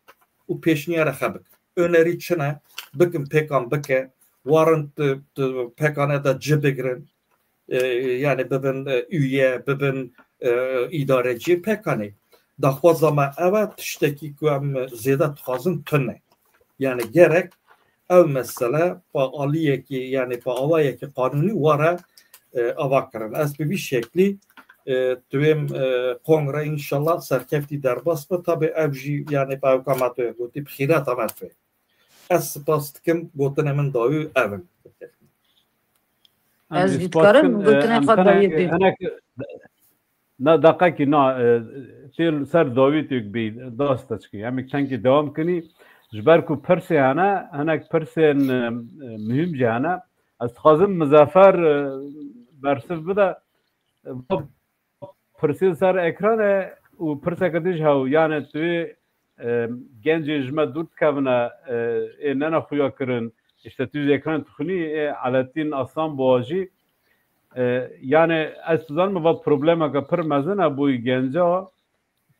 û pêşniyara xwe bikin. Önerî çi ne? Bikin pêkan bike, warin tu, tu pêkane de ci bigrin. E, yani bibin, e, üye, bibin, e, idarecî pêkanê. Daxwaza me ev e, tiştekî ku em zêde dixwazin tune. Yani gerek ev mesele pa aliyekî, yani pa awayekî qanûnî were, e, ava kirin. Ez bi vî şeklî, e, tu êm, e, kongre înşallah serkeftî derbas be. Tabi ev jî yani pa ewka me tu gotî bi xîreta me tu. Ez spas dikim, gotinê min dawî ev in. Ez jî dikarim gotinê xwe dawî bî. Hinek, na, deqekî, na, e, tê li ser dawî têk bî, das te çikî. Em ê tenkî dewam kinî. Ji ber ku pirsê hene, hinek pirsên, e, e, muhîm jî hene. Ez dixwazim Mizefer, e, bersiv bide. E, pirsên ser ekran e û pirseke din ji hew, yani tu yê, e, gencên ji me dûr dikevine, e, ê nene xuya kirin, işte tu ji ekran dixwînî, ê Eletîn Aslan Boğajî, e, yani ez dizanim va problemeke pir mezin e bo genca,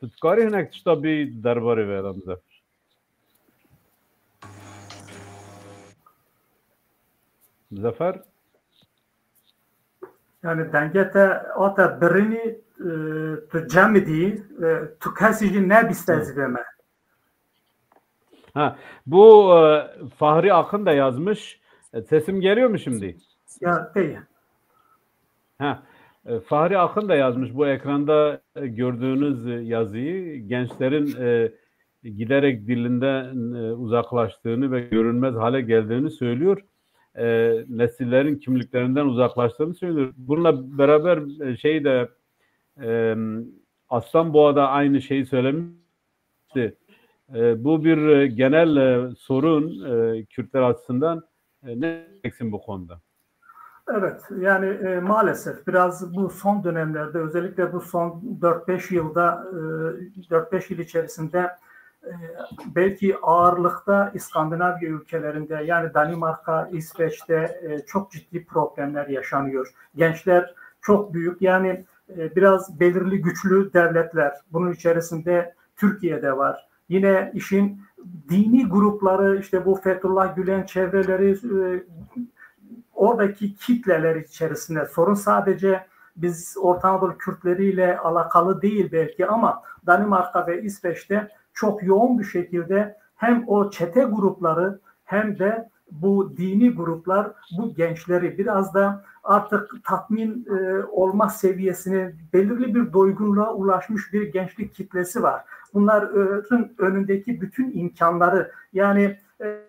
tu dikarî hinek tişta bî derbarê vê de Mizefer? Mizefer? Yani denge te ate birinî, e, tu cemidî, e, tu kesî jî nebîste ez vê me. Ha, bu, e, Fahri Akın da yazmış. E, sesim geliyor mu şimdi? Ya, peki. Ha, e, Fahri Akın da yazmış bu ekranda, e, gördüğünüz, e, yazıyı, gençlerin, e, giderek dilinden, e, uzaklaştığını ve görünmez hale geldiğini söylüyor. E, nesillerin kimliklerinden uzaklaştığını söylüyor. Bununla beraber, e, şey de, e, Aslan Boğa da aynı şeyi söylemişti. E, bu bir, e, genel, e, sorun, e, Kürtler açısından. E, ne diyeceksin bu konuda? Evet, yani, e, maalesef biraz bu son dönemlerde, özellikle bu son dört beş yılda, e, dört beş yıl içerisinde, belki ağırlıkta İskandinavya ülkelerinde, yani Danimarka, İsveç'te e, çok ciddi problemler yaşanıyor. Gençler çok büyük, yani e, biraz belirli güçlü devletler, bunun içerisinde Türkiye'de var. Yine işin dini grupları, işte bu Fethullah Gülen çevreleri, e, oradaki kitleler içerisinde sorun sadece biz Orta Anadolu Kürtleriyle alakalı değil belki ama Danimarka ve İsveç'te çok yoğun bir şekilde hem o çete grupları hem de bu dini gruplar bu gençleri biraz da artık tatmin e, olma seviyesine, belirli bir doygunluğa ulaşmış bir gençlik kitlesi var. Bunların önündeki bütün imkanları, yani e,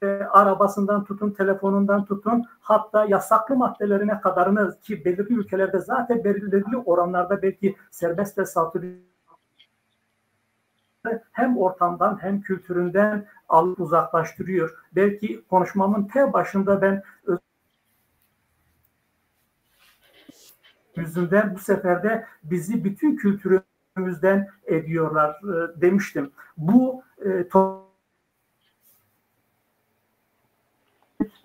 e, arabasından tutun, telefonundan tutun, hatta yasaklı maddelerine kadarını, ki belirli ülkelerde zaten belirli oranlarda belki serbest de satılıyor, hem ortamdan hem kültüründen alıp uzaklaştırıyor. Belki konuşmamın te başında ben yüzünden bu sefer de bizi bütün kültürümüzden ediyorlar e, demiştim. Bu e, to-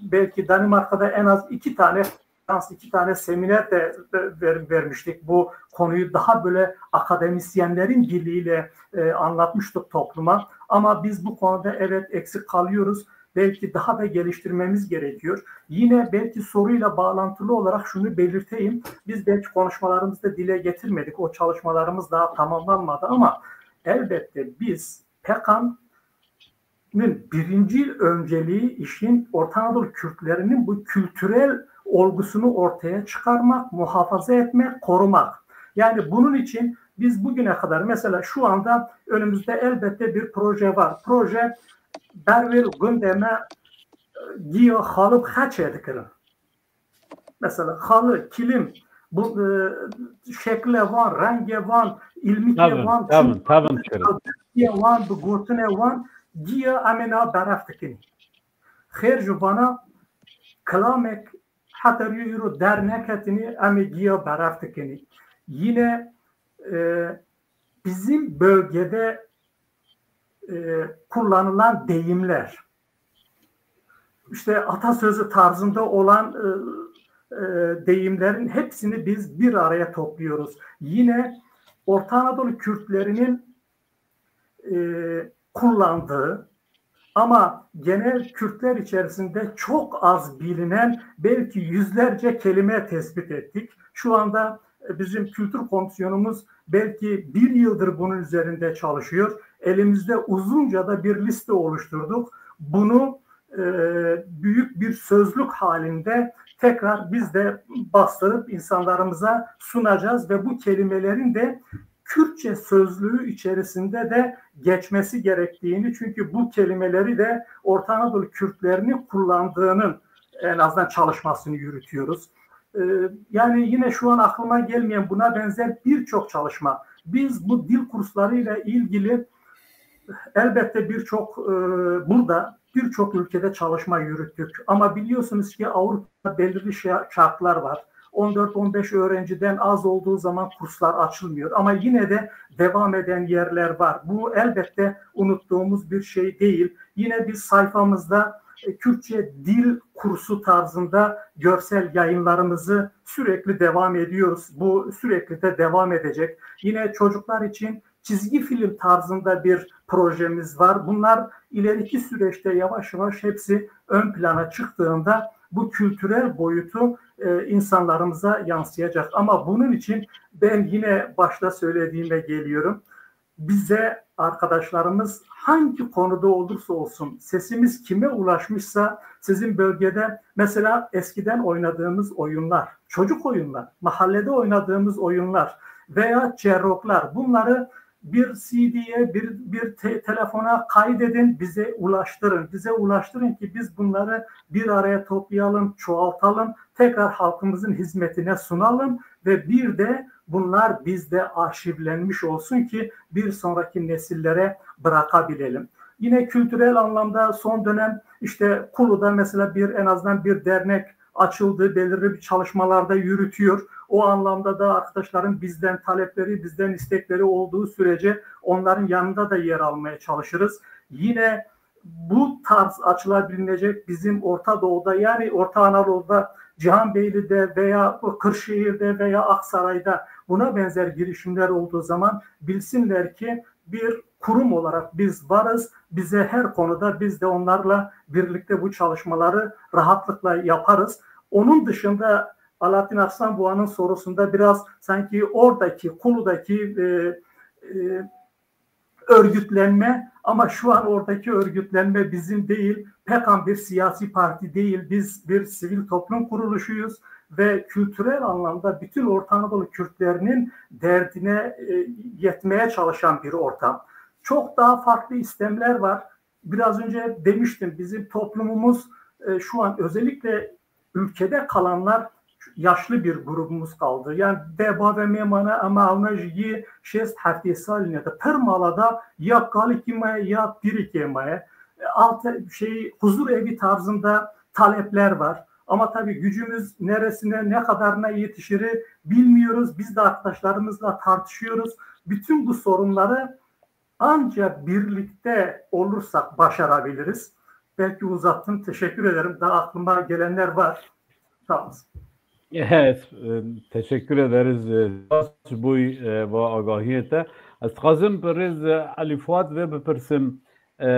belki Danimarka'da en az iki tane konferans, iki tane seminer de ver, vermiştik. Bu konuyu daha böyle akademisyenlerin diliyle e, anlatmıştık topluma. Ama biz bu konuda evet eksik kalıyoruz. Belki daha da geliştirmemiz gerekiyor. Yine belki soruyla bağlantılı olarak şunu belirteyim. Biz belki konuşmalarımızda dile getirmedik. O çalışmalarımız daha tamamlanmadı ama elbette biz PKK'nın birinci önceliği işin Orta Anadolu Kürtlerinin bu kültürel olgusunu ortaya çıkarmak, muhafaza etmek, korumak. Yani bunun için biz bugüne kadar mesela şu anda önümüzde elbette bir proje var. Proje bervil gündeme e, giya xalıp xeçe dikirin. Mesela xalı, kilim, bu e, şekle van, renge van, ilmike Tabii, van, tabii, tabii, tabii. Giya van, bu gotine van, giya emena beref dikini. Xêr ji vana kilamek heter yu euro der neketini em ê giya beref dikini. Yine e, bizim bölgede e, kullanılan deyimler, işte atasözü tarzında olan e, e, deyimlerin hepsini biz bir araya topluyoruz. Yine Orta Anadolu Kürtlerinin e, kullandığı ama genel Kürtler içerisinde çok az bilinen belki yüzlerce kelime tespit ettik. Şu anda bizim kültür komisyonumuz belki bir yıldır bunun üzerinde çalışıyor. Elimizde uzunca da bir liste oluşturduk. Bunu e, büyük bir sözlük halinde tekrar biz de bastırıp insanlarımıza sunacağız ve bu kelimelerin de Kürtçe sözlüğü içerisinde de geçmesi gerektiğini, çünkü bu kelimeleri de Orta Anadolu Kürtlerini kullandığının en azından çalışmasını yürütüyoruz. Ee, yani yine şu an aklıma gelmeyen buna benzer birçok çalışma. Biz bu dil kurslarıyla ilgili elbette birçok e, burada birçok ülkede çalışma yürüttük. Ama biliyorsunuz ki Avrupa'da belirli şartlar var. On dört on beş öğrenciden az olduğu zaman kurslar açılmıyor. Ama yine de devam eden yerler var. Bu elbette unuttuğumuz bir şey değil. Yine biz sayfamızda e, Kürtçe dil kursu tarzında görsel yayınlarımızı sürekli devam ediyoruz. Bu sürekli de devam edecek. Yine çocuklar için çizgi film tarzında bir projemiz var. Bunlar ileriki süreçte yavaş yavaş hepsi ön plana çıktığında bu kültürel boyutu e, insanlarımıza yansıyacak. Ama bunun için ben yine başta söylediğime geliyorum. Bize arkadaşlarımız hangi konuda olursa olsun, sesimiz kime ulaşmışsa sizin bölgede mesela eskiden oynadığımız oyunlar, çocuk oyunlar, mahallede oynadığımız oyunlar veya cerroklar, bunları bir C D'ye, bir, bir te- telefona kaydedin, bize ulaştırın. Bize ulaştırın ki biz bunları bir araya toplayalım, çoğaltalım, tekrar halkımızın hizmetine sunalım ve bir de bunlar bizde arşivlenmiş olsun ki bir sonraki nesillere bırakabilelim. Yine kültürel anlamda son dönem işte Kulu'da mesela bir, en azından bir dernek açıldı, belirli bir çalışmalar da yürütüyor. O anlamda da arkadaşların bizden talepleri, bizden istekleri olduğu sürece onların yanında da yer almaya çalışırız. Yine bu tarz açılabilecek bizim Orta Doğu'da, yani Orta Anadolu'da, Cihanbeyli'de veya Kırşehir'de veya Aksaray'da buna benzer girişimler olduğu zaman bilsinler ki bir kurum olarak biz varız. Bize her konuda biz de onlarla birlikte bu çalışmaları rahatlıkla yaparız. Onun dışında Alaaddin Arslan Buğa'nın sorusunda biraz sanki oradaki, Kulu'daki e, e, örgütlenme, ama şu an oradaki örgütlenme bizim değil, PKAN bir siyasi parti değil, biz bir sivil toplum kuruluşuyuz ve kültürel anlamda bütün Orta Anadolu Kürtlerinin derdine e, yetmeye çalışan bir ortam. Çok daha farklı istemler var. Biraz önce demiştim, bizim toplumumuz e, şu an özellikle ülkede kalanlar yaşlı bir grubumuz kaldı. Yani de bavê me mane, ama ewna jî yê şêst heftê salî ne de pir mala da ya kalikî me ya pîrikê me. E, Alt şey, huzur evi tarzında talepler var. Ama tabii gücümüz neresine, ne kadarına yetişiri bilmiyoruz. Biz de arkadaşlarımızla tartışıyoruz. Bütün bu sorunları ancak birlikte olursak başarabiliriz. Belki uzattım. Teşekkür ederim. Daha aklıma gelenler var. Sağ olasın. Evet, e, teşekkür ederiz. E, ji bo, e, va agahiyê te. Ez dixwazim birêz, e, Elî Fuat ve bipirsim. E,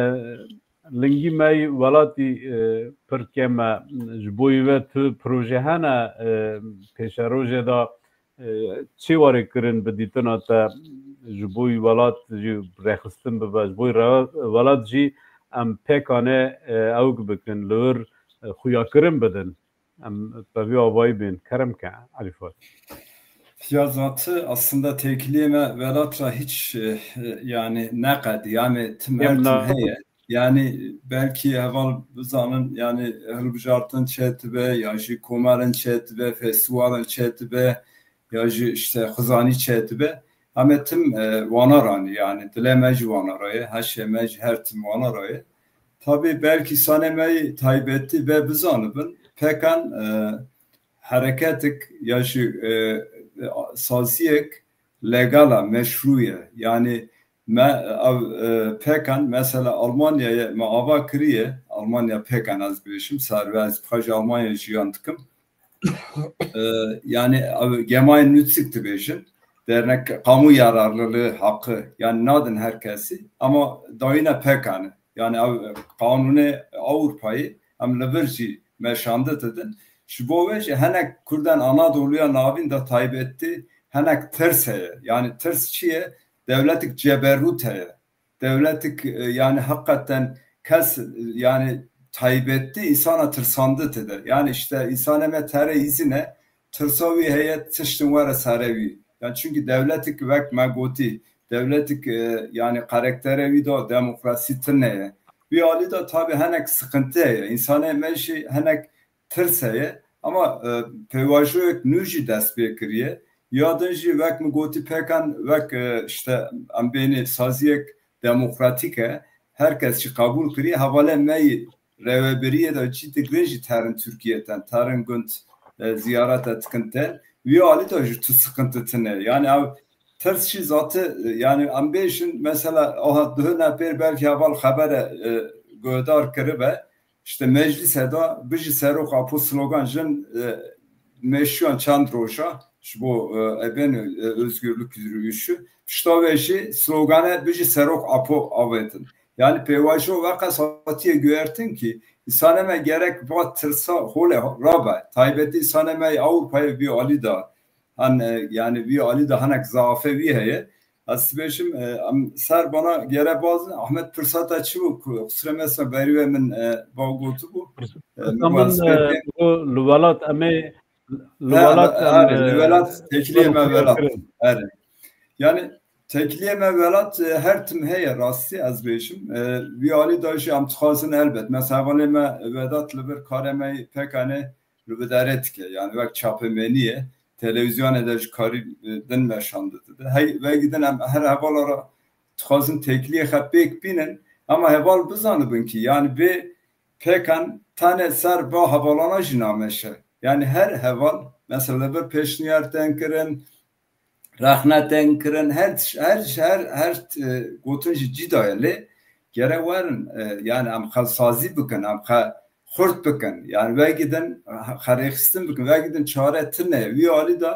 lingî me yî welatî, e, pir kêm e. Ji bo ve tu proje hene, e, pêşerojê de, e, çi were kirin bi dîtina te ji bo welat jî rêxistin bibe, ji bo re-, welat jî em pêkanê, e, ewk bikin, li wir, e, xuyakirin bidin. Em bi vî avayî bên. Kerem ke, Elî Fuat. Ya zat aslında têkiliyê me welat ra hiç, e, e, yani neqed, yani tim her tim heye. Yani belkî heval bizanin, yani hilbijartin çêtibe, ya jî komelin çêtibe, festîwalin çêtibe, ya jî işte xizanî çêtibe. Em ê tim, e, wana ranî, yani dilê me jî wana ra ye, heşê me jî her tim wana ra ye. Tabi belkî sanê me yî taybetî ve bizanibin, PKAN, e, hereketik ya jî, e, saziyek legal e, meşrû ye. Yani me, ev, e, PKAN mesela Almanyayê me ava kiriye, Almanya PKAN ez bêjim, serve ez xwe ji Almanya jiyan dikim. E, yani ev Gemein Nützig dibêjin, dernek kamu yararlılığı hakkı, yani nadin her kesî, ama dayine PKAN e. Yani ev qanûnê Ewropayê em li vir jî meşande didin. Ji bo wê jî henek Kurdan Anadoluya Navîn de taybetî henek tirs heye. Yani tirs çi ye? Dewletik ceberût heye. Dewletik, e, yani hakikaten kes, e, yani taybetî insana tirsandi dide. Yani işte însanê me tere îzine tirsa wî heye tiştin were serê wî. Yani çünkü dewletik wek me gotî, dewletik, e, yani karakterê wî de demokrasî tune ye. Wî alî de tabi henek sıkıntı heye. Însanê me jî henek tirs heye. Ama, e, pêvajoyek nû jî dest pê kiriye. Ya din jî wek min gotî PKAN wek, e, işte em bênê saziyek demokratîk e. Her kes jî qebûl kiriye. Hevalê me yî rêvebiriyê de cî digrin jî terin Tirkiyê ten, terin gund, e, ziyarete dikin ten. Wî alî de jî tu sıkıntı tune. Yani ev tirs jî zati, e, yani em bêjin mesela aha duhine pêr belkî heval xebere, e, guhdar kiribe. İşte meclise de bijî Serok Apo slogan jin, e, meşiyan çend roja ji bo, e, ebên, e, özgürlük yürüyüşü. Pişta wê jî slogane bijî Serok Apo avêtin. Yani pêvajo veqas hatiye guhertin ki îsane me gerek va tirsa hole rabe. Taybetî îsane me Ewropayê vî alî de. Han, e, yani vî alî de henek zafe wî heye. Ez dibêjim, e, em ser bana gere bazin. Ahmet pirsata çi bû ku xusre mesela berî ve min, e, ba gotibû. E, Pirsa min, e, li, li welat em ê, li welat em, li welat, e, têkiliyê me welat. Erê. Yani têkiliyê me welat, e, her tim heye rastî ez bêjim. E, vî alî de jî em dixwazin elbet. Mesela hevalê me Vedat li vir karê me yê PKANê li bidare dike. Yani wek çapemenî ye. Televîzyonê de ji karî, e, din meşan dide. Hey, vegî din em her hevala re dixwazin têkiliyê xwe pêk bînin, ama heval bizanibin ki, yani vê PKAN tenê ser va hevalana jî nameşe. Yani her heval mesela bir pêşniyar tên kirin, rexne tên kirin, her, her, her, her, e, gotin jî cî daye lê gere werin, e, yani em xelsazî bikin, em xe xurt bikin. Yani vegidin, xerêxistin bikin, vegidin çare tine. Wî alî de,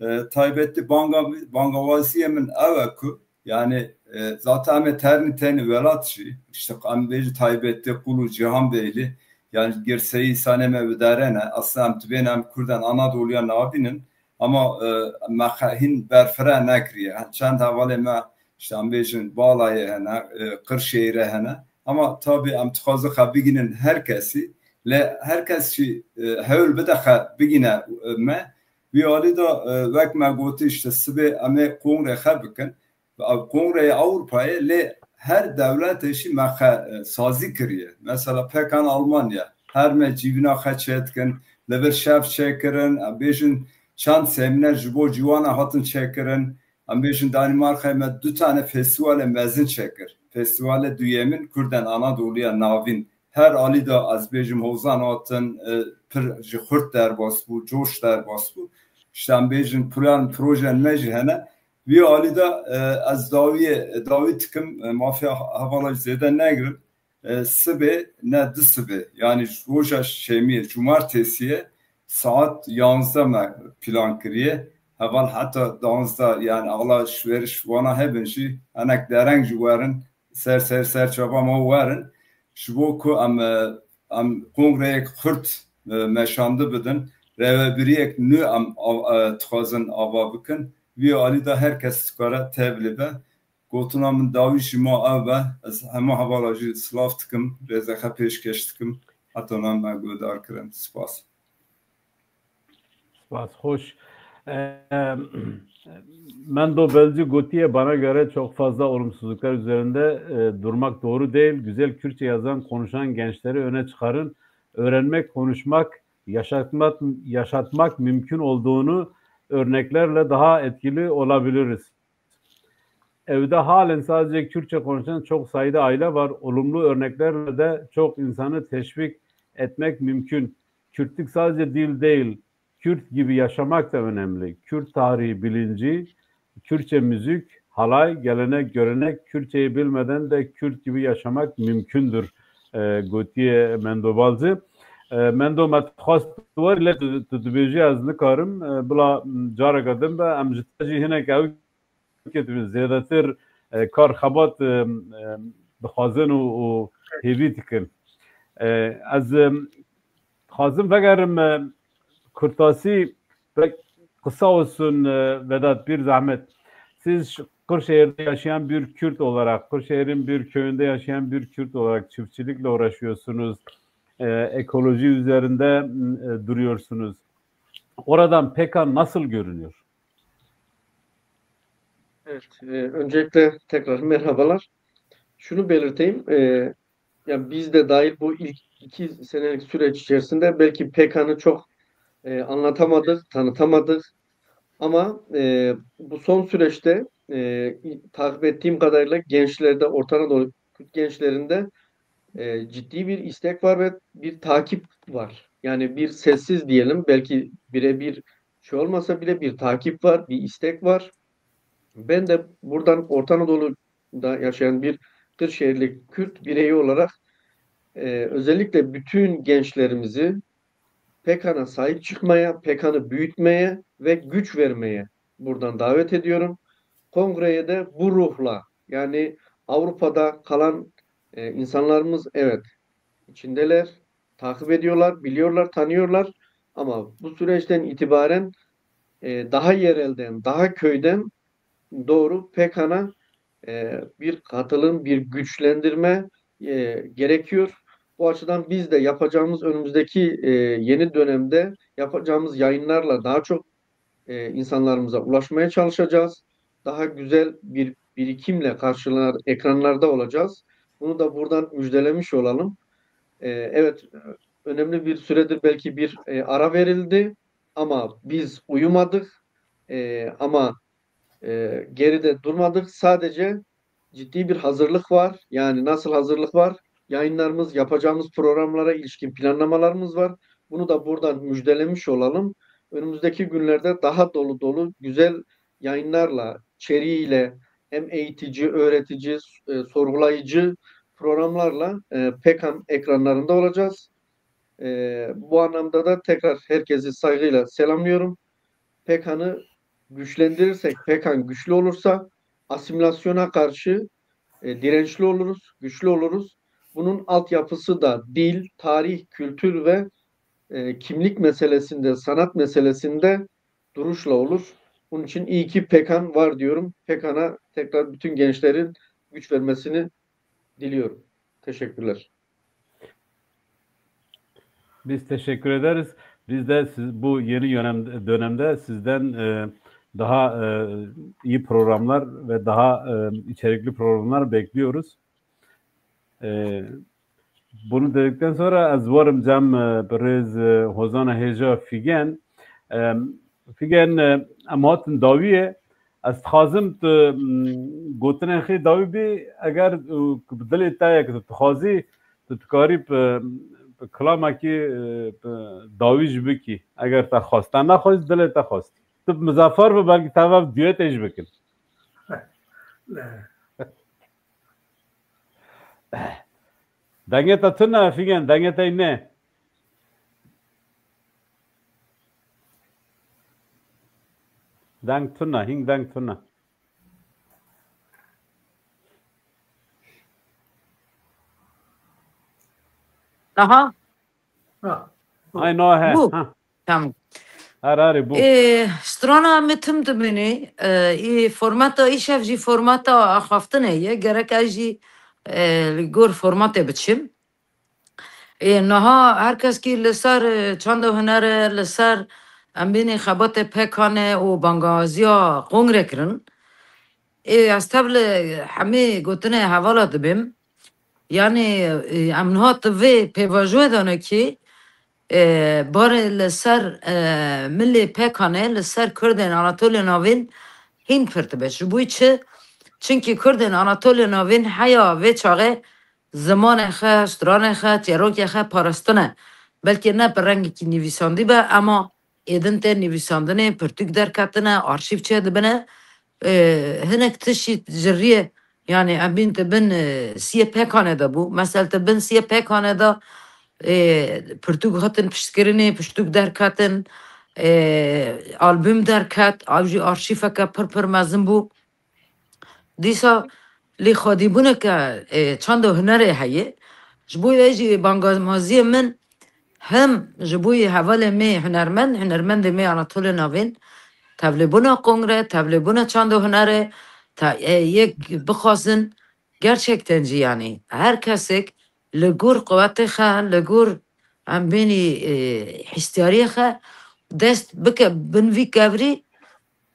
e, taybetî banga, bangawaziyê min ew e ku, yani, e, zaten em ê ternî tenî welat jî, işte em bêjin taybetî qul û cîhan beylî, yani girseyî îsanê me bi dere ne. Aslında em dibên em Kurdan Anadoluya navîn in, ama, e, me xe-, hîn berfire nekiriye. Çend hevalê me, işte em bêjin Balayê hene, e, Qirşehîre hene. Ama tabii em dixwazin xe bigînin her kesî, lê her kes jî, e, hewl bide xe bigîne, e, me. Wî alî de, e, wek me gotî, işte sibê em ê kongrê xe bikin. Ev kongreyê Ewropayê, lê her dewletê jî me xe, e, sazî kiriye. Mesela P K N Almanya, her me cîvîna xe çêdikin, li vir şev çêkirin, em bêjin çend semîner ji bo ciwana hatin çêkirin, em bêjin Danimarkayê me du tane festîvalê mezin çêkir. Festîvalê duyemîn Kurden Anadoluya Navîn. Her alî de ez bêjim hozan hatin, e, pir ji xurt derbas bû, coş derbas bû. İşte em bêjin plan, projen me jî hene. Wî alî de, e, ez dawiyê, dawî dikim, e, mafiya hevala jî zêde negirim. E, sibê, ne du sibê. Yani roja şemiyê, cumartesiye saet yanzdeh me plan kiriye. Heval heta danzdeh, yani ala şweriş wana hebin jî, enek dereng jî werin, ser, ser, ser çava me werin. Ji bo ku em, e, em kongreyek xurt, e, meşande bidin, rêvebiriyek nû em av-, e, dixwazin ava bikin. Vî alî de her kes dikare tevlî be. Gotina min dawî ji ma ev be. Ez hema hevala jî silav dikim, rêzê xwe pêşkêş dikim. Heta niha me guhdar kirin. Spas. Spas, hoş. Ee, Mendo Balcı gotiye, bana göre çok fazla olumsuzluklar üzerinde, e, durmak doğru değil. Güzel Kürtçe yazan, konuşan gençleri öne çıkarın. Öğrenmek, konuşmak, yaşatmak, yaşatmak mümkün olduğunu örneklerle daha etkili olabiliriz. Evde halen sadece Kürtçe konuşan çok sayıda aile var. Olumlu örneklerle de çok insanı teşvik etmek mümkün. Kürtlük sadece dil değil, Kürt gibi yaşamak da önemli. Kürt tarihi bilinci, Kürtçe müzik, halay, gelenek, görenek, Kürtçeyi bilmeden de Kürt gibi yaşamak mümkündür, e, gotiye Mendo Balcı. E, Mendo, me dixwest tu werî, lê tu, tu dibêjî ez nikarim. E, bila, m, careke din be, em ji te jî hinek ew ketibin, zêdetir, e, kar xebat, e, e, dixwazin û, û hêvî dikin. E, ez, e, dixwazim vegerim, e, kurtasî, pek kısa olsun, e, Vedat, bir zahmet. Siz Kırşehir'de yaşayan bir Kürt olarak, Kırşehir'in bir köyünde yaşayan bir Kürt olarak çiftçilikle uğraşıyorsunuz. E, ekoloji üzerinde, e, duruyorsunuz. Oradan P K K nasıl görünüyor? Evet, e, öncelikle tekrar merhabalar. Şunu belirteyim, e, ya biz de dahil bu ilk iki senelik süreç içerisinde belki P K K'nı çok, e, anlatamadık, tanıtamadık. Ama, e, bu son süreçte, e, takip ettiğim kadarıyla gençlerde, Orta Anadolu gençlerinde, e, ciddi bir istek var ve bir takip var. Yani bir sessiz diyelim, belki birebir şey olmasa bile bir takip var, bir istek var. Ben de buradan Orta Anadolu'da yaşayan bir Kırşehirli Kürt bireyi olarak, e, özellikle bütün gençlerimizi P K K'na sahip çıkmaya, P K K'nı büyütmeye ve güç vermeye buradan davet ediyorum. Kongreye de bu ruhla, yani Avrupa'da kalan, e, insanlarımız, evet, içindeler, takip ediyorlar, biliyorlar, tanıyorlar. Ama bu süreçten itibaren, e, daha yerelden, daha köyden doğru P K K'na, e, bir katılım, bir güçlendirme, e, gerekiyor. Bu açıdan biz de yapacağımız, önümüzdeki, e, yeni dönemde yapacağımız yayınlarla daha çok, e, insanlarımıza ulaşmaya çalışacağız. Daha güzel bir birikimle karşılanar, ekranlarda olacağız. Bunu da buradan müjdelemiş olalım. E, evet, önemli bir süredir belki bir, e, ara verildi ama biz uyumadık. E, ama, e, geride durmadık. Sadece ciddi bir hazırlık var. Yani nasıl hazırlık var? yayınlarımız, yapacağımız programlara ilişkin planlamalarımız var. Bunu da buradan müjdelemiş olalım. Önümüzdeki günlerde daha dolu dolu güzel yayınlarla, içeriğiyle hem eğitici, öğretici, e, sorgulayıcı programlarla e, PEKAN ekranlarında olacağız. E, bu anlamda da tekrar herkesi saygıyla selamlıyorum. PEKAN'ı güçlendirirsek, PEKAN güçlü olursa asimilasyona karşı e, dirençli oluruz, güçlü oluruz. Bunun altyapısı da dil, tarih, kültür ve e, kimlik meselesinde, sanat meselesinde duruşla olur. Bunun için iyi ki PEKAN var diyorum. PEKAN'a tekrar bütün gençlerin güç vermesini diliyorum. Teşekkürler. Biz teşekkür ederiz. Biz de siz, bu yeni dönem, dönemde sizden e, daha e, iyi programlar ve daha e, içerikli programlar bekliyoruz. E, bunu dedikten sonra ez warim cem e, birêz e, Hozana Hêja Figen. E, Figen, e, em hatin dawiyê. Ez dixwazim tu, mm, gotinên xê dawî bî, eger, e, bi dilê te ye, tu dixwazî, tu dikarî bi, bi kilamekî, e, bi dawî jî bikî. Eger te xwest. Te nexwest, dilê te xwest. Tu bi Muzaffer bi, belkî te ve duetê jî bikin. Dengê te tune, Figen, dengê te ne. Deng tune, hîn deng tune. Aha. Ha. Ay no he. Bu. Ha. Tamam. Her harê bu. Ee, strana me tim dibînî. Ee, formata îşev jî formata axaftinê ye. Gerek ez jî e, li gor formatê biçim. Ê, niha her keskî li ser, e, çanda hunere, li ser em bînî xebatê PKK'ê û bangaziya kongre kirin. Ê, ez tev li hemî gotinê hevala dibêm. Yanî, e, em niha di vê pêvajoyê de ne kî, e, barê li ser, e, milê PKK'ê, li ser Kurdên Anatoliya Navîn hîn pir dibe. Ji bo çi? Çimkî Kurdên Anatoliya Navîn heya vê çaxê zimanê xwe, stranê xwe, çîrokê xwe parastine. Belkî ne bi rengekî nivîsandî be, ema êdin tê nivîsandinê, pirtûk derketine, arşîv çêdibine. E, hinek tişt jî ji riyê, yanî em bîn di bin, e, siyê PKK'ê de bû. Mesel di bin siyê PKK'ê de, e, pirtûk hatin piştkirinê, pirtûk derketin, e, albûm derket, ew jî arşîveke pir pir mezin bû. Dîsa lê xwedîbûneke, e, çand û hunerê heye. Ji bo wê jî bangamaziyê min hem ji bo hevalê me hunermend, hunermendê me Anatoliya Navîn, tevlêbûna kongre, tevlêbûna çand û hunerê, ta, e, yek bixwazin, gerçekten jî, yanî her kesek li gor quwetê xwe, li gor em bênî, e, hestiyariyê xwe dest bike bin vî kevirî,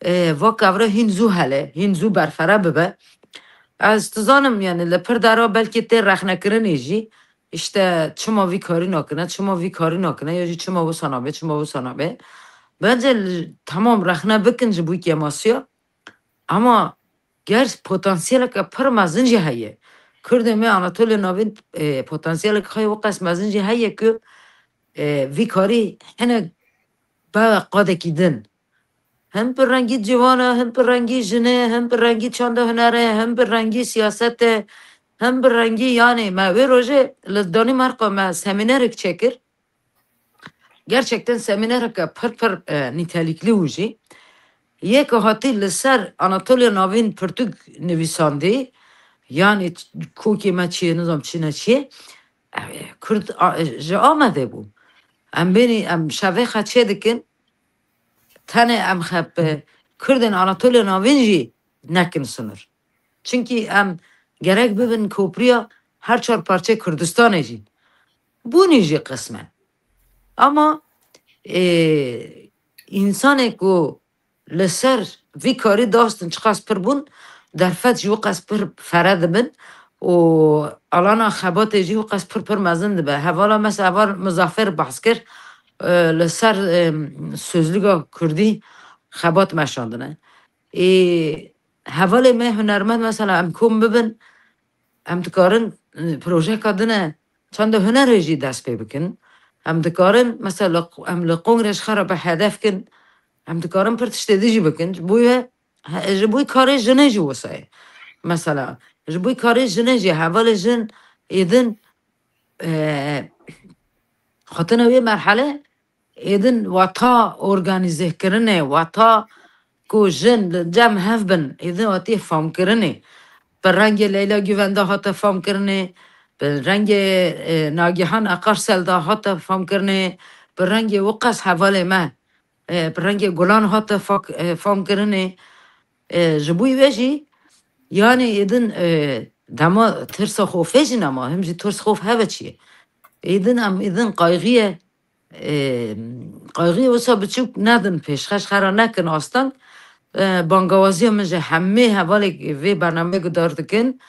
e, va kevira hîn zû hele, hîn zû berfere bibe. Ez dizanim, yanî li pir dera belkî tê rexnekirinê jî, işte çima vî karî nakine, çima vî karî nakine, ya jî çima wisa nabe, çima wisa nabe. Bence li, temam rexne bikin ji bo kêmasiya. Ama ger potansiyeleke pir mezin jî heye. Kurdê me Anatoliya Navîn, e, potansiyeleke xwe yê wiqas mezin jî heye ku, e, vî karî hinek be qadekî din. Hem bi rengî civana, hem bi rengî jinê, hem bi rengî çanda hunerê, hem bi rengî siyasetê, hem bi rengî, yanî me wê rojê li Danîmarka me semînerek çêkir. Gerçekten semînereke pir pir, e, nîtelikli bû jî. Yek hatî li ser Anatoliya Navîn pirtûk nivîsandî, yanî kokê me çi ye, nizam çi ne çi ye. E, Kurd a, ji Amedê bû. Em bênî, em şevê xwe çê dikin, tenê em xwe bi Kurdên Anatoliya Navîn jî nekin sinir. Çimkî em gerek bibin kopriya her çar parçeyê Kurdistanê jî. Bûnî jî qismen. Ama, e, însanê ku li ser vî karî dastin çiqas pir bûn, derfet jî wiqas pir fere dibin û alana xebatê jî wiqas pir pir mezin dibe. Hevala mesela heval Muzaffer behs kir, e, li ser, e, sözlüga kurdî xebat meşandine. Ê, hevalê me hunermend mesela em kom bibin, em dikarin e, projeka din e, çanda hunerê jî dest pê bikin. Em dikarin, mesela, em li kongre ji xwe re bi hedef kin, em dikarin pir tiştê din jî bikin. Ji bo ye, he, ji bo karê jinê jî wisa ye. Mesela, ji bo karê jinê jî, hevalê jin êdin, e, xwetine wê merhele, êdin wata organîzekirinê, wata ku jin li cem hev bin, êdin wetiyê famkirinê. Bi rengê Leyla Güvenda hate famkirinê, bi rengê, e, Nagihan Akarsel da hate famkirinê, bi rengê Wiqas hevalê me, e, bi rengê Gulan hate fak-, e, famkirinê. E, ji bo wê jî, yanî êdin, e, dema tirsa xofê jî nema, him jî tirs xof heve çi ye. Êdin em êdin qayxiye, e, qayxiye wisa biçûk nedin pêşxeş xera nekin asteng. E, bangawaziya min ji hemê hevalê vê bernameyê guhdar dikin.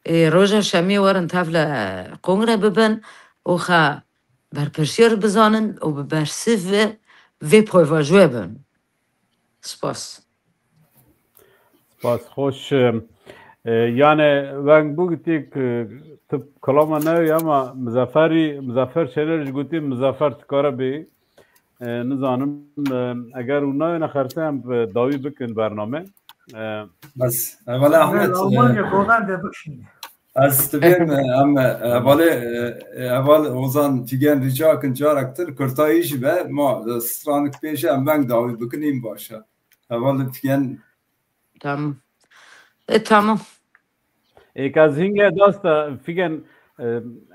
E, roja şemiyê werin tevle kongre bibin û xe berpirsiyar bizanin û bi bersiv ve vê payvajoyê bin. Spas. Spas, xweş. E, yani, weng bû gotî ku tu kilama newî, ama Muzafferî, Muzaffer Şener jî gotî Muzaffer tu kare bî. E, nizanim, e, eger û nayê nexerse em bi dawî bikin bername. E, Bes, hevala Ahmet, e, Almanya govende bikşîne. Ez dibêm, e, em, e, hevalê, e, e, heval Ozan Figen rica kin carek tir kurtayî jî be, ma, e, stranik pêşe em veng dawî bikin, în baş e. Heval Figen. Tamam. E, tamam. Êk ez hînge dasta Figen, e,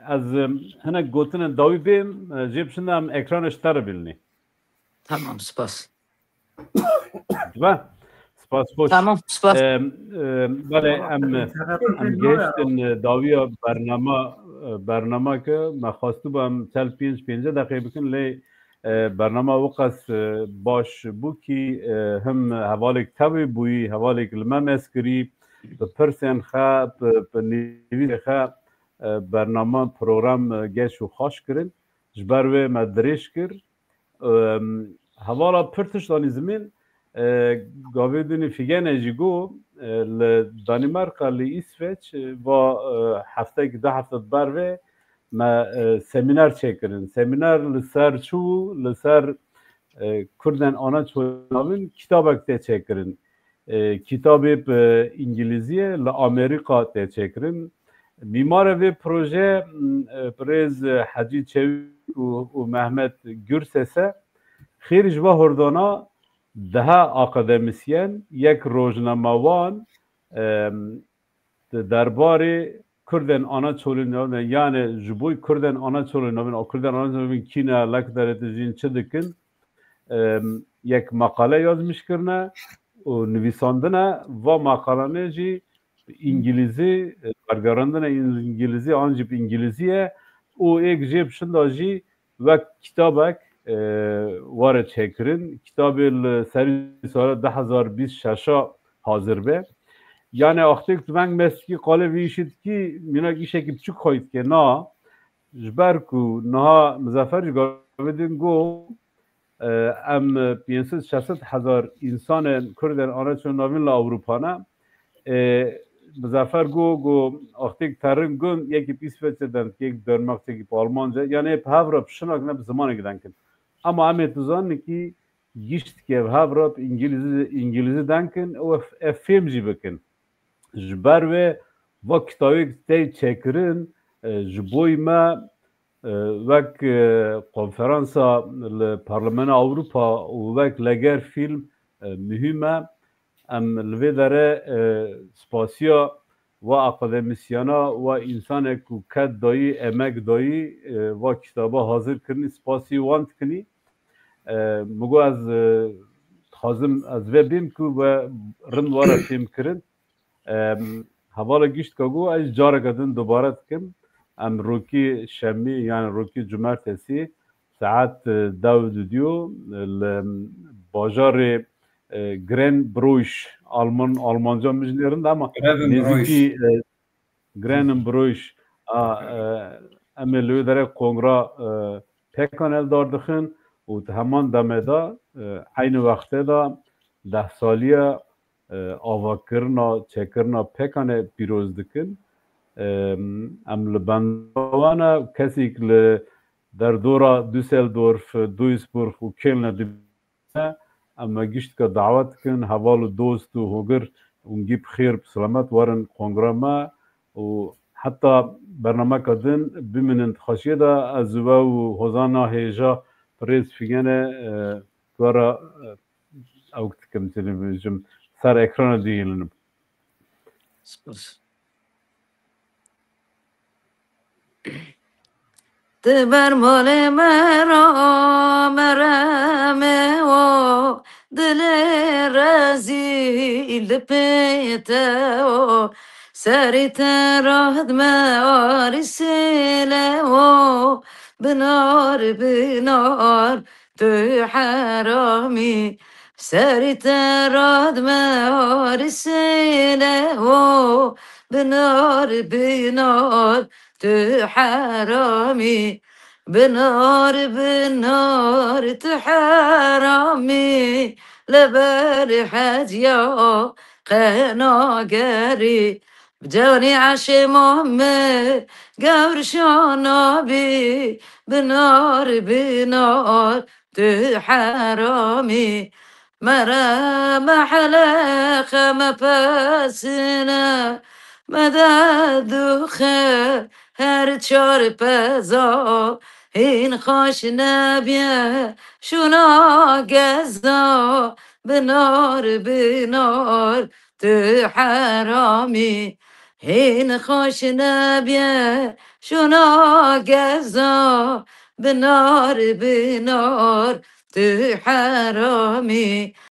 ez, e, hinek gotinên dawî bêm, e, jê bişinda em ekranê ji te re bîlnê. Tamam, spas. Dibe? Spas, xweş. Tamam, spas. Em, em, belê, em, em gehiştin, e, dawiya bernama, e, bernama ke me xwestibû em çel pênc, pêncî deqê bikin, lê, e, bernama wiqas, e, baş bû kî, e, him hevalêk tevî bûyî, hevalêk li me mez kirî, bi pirsên xe, bi, bi nivîsê xe, e, bernama, program, e, geş û xweş kirin. Ji ber wê me dirêj kir. Em, hevala pir tişt anî zimên, e, gavê dinê Fîgene jî got, e, li Danîmarka, li Îsveç, e, va, e, heftek, du hefte di ber ve me, e, semîner çêkirin. Semîner li ser çi bû? Li ser, e, Kurdên ana çolnavin kitabek tê çêkirin. E, kitabê bi îngilîzî ye, li Amerîka tê çêkirin. Mîmarê vê proje, m, e, birêz, e, Hecî Çewîk û, û Mehmet Gürses e. Xêr ji va hordana deha akademisyen, yek rojnamewan, e, di derbarê Kurdên ana çolê navîn, yani ji bo Kurdên ana çolê navîn, a Kurdên ana çolê navîn kî ne, lek derê dijîn, çi dikin, em, yek meqale yazmiş kirine û nivîsandine, va meqalane jî bi îngilîzî, e, wergerandine îngilîzî, an jî bi îngilîzî ye û êk jê bi şinda jî wek kitabek, e, were çêkirin. Kitabê li serî sala du hezar bîst şeş a hazir be. Yani axtêk tu veng mestikî qalê vî îşî dikî, mînak îşekî biçûk xwey dike. Na, ji ber ku niha Muzaffer ji gavê din got, e, em pênc sed şeş sed hezar însanên Kurdên ana çolnavîn li Ewropa ne. E, Muzaffer got, got, axtêk terin gund, yekî bi Îsveçê denkin, yek bi Danimarka, yekî bi Almanca. Yani hep hev re bi şinak ne bi zimanek denkin. Ama em ê tu zanin kî gişt ke hev re bi îngilîzî, îngilîzî denkin, û ev, ev fêm jî bikin. Ji ber wê va kitabê tê çêkirin, e, ji boy me, e, wek, e, konferansa li Parlemena Ewropa û wek Leger Fîlm, e, muhîm e. Em li vê derê, e, spasiya wa akademisyana, wa însanek ku ked dayî, emek dayî, e, va kitaba hazir kirinî, spasî wan dikinî. E, min got ez, e, dixwazim ez vê bêm ku we rind were fêm kirin. Em, hevala gişt ka got, ez careke din dubare dikim. Em rokî şemî, yani rokî cumartesî saet, e, dew didiyo, e, li bajarê, e, Grenbroich, Alman, Almanca min jî nêrin de, ama Grevenbroich. Nêzîkî, e, Grevenbroich. A, e, em ê li wê derê kongra, e, pêkan eldar dixin û di heman demê de, e, eynî wextê de deh saliya, e, avakirina, çêkirina pêkanê pîroz dikin. Em, em li benda wan e, kesîk li derdora Düsseldorf, Duisburg û Köln e dibîne, em me giştka dawet dikin, heval û dost û hogir, hûn gî bi xêr, bi selamet werin kongra me û heta bernameka din bimînin di xweşiyê de, ez û we û hozana hêja birêz Fîgene, e, tu re, e, ew dikim, çi dibêjim, ser ekrana dihêlinim. Spas. Di ber malê me ra meremê o, dilê rezîl di pê te o, serî te rahd me arîsê le o, binar, binar, tu heramî. Serî te rad me arisêne o, binar, binar, tu heramî. Binar, binar, tu heramî. Li ber heciya qe nagerî. Canî eşê Muhammed gewr şanabî. Binar, binar, tu heramî. Mere mehle xeme pesine, medet duxe her çar peza, hîn xweş nebiye şuna geza, binar, binar, tu heramî. Hîn xweş nebiye şuna geza, binar, binar, tu heramî.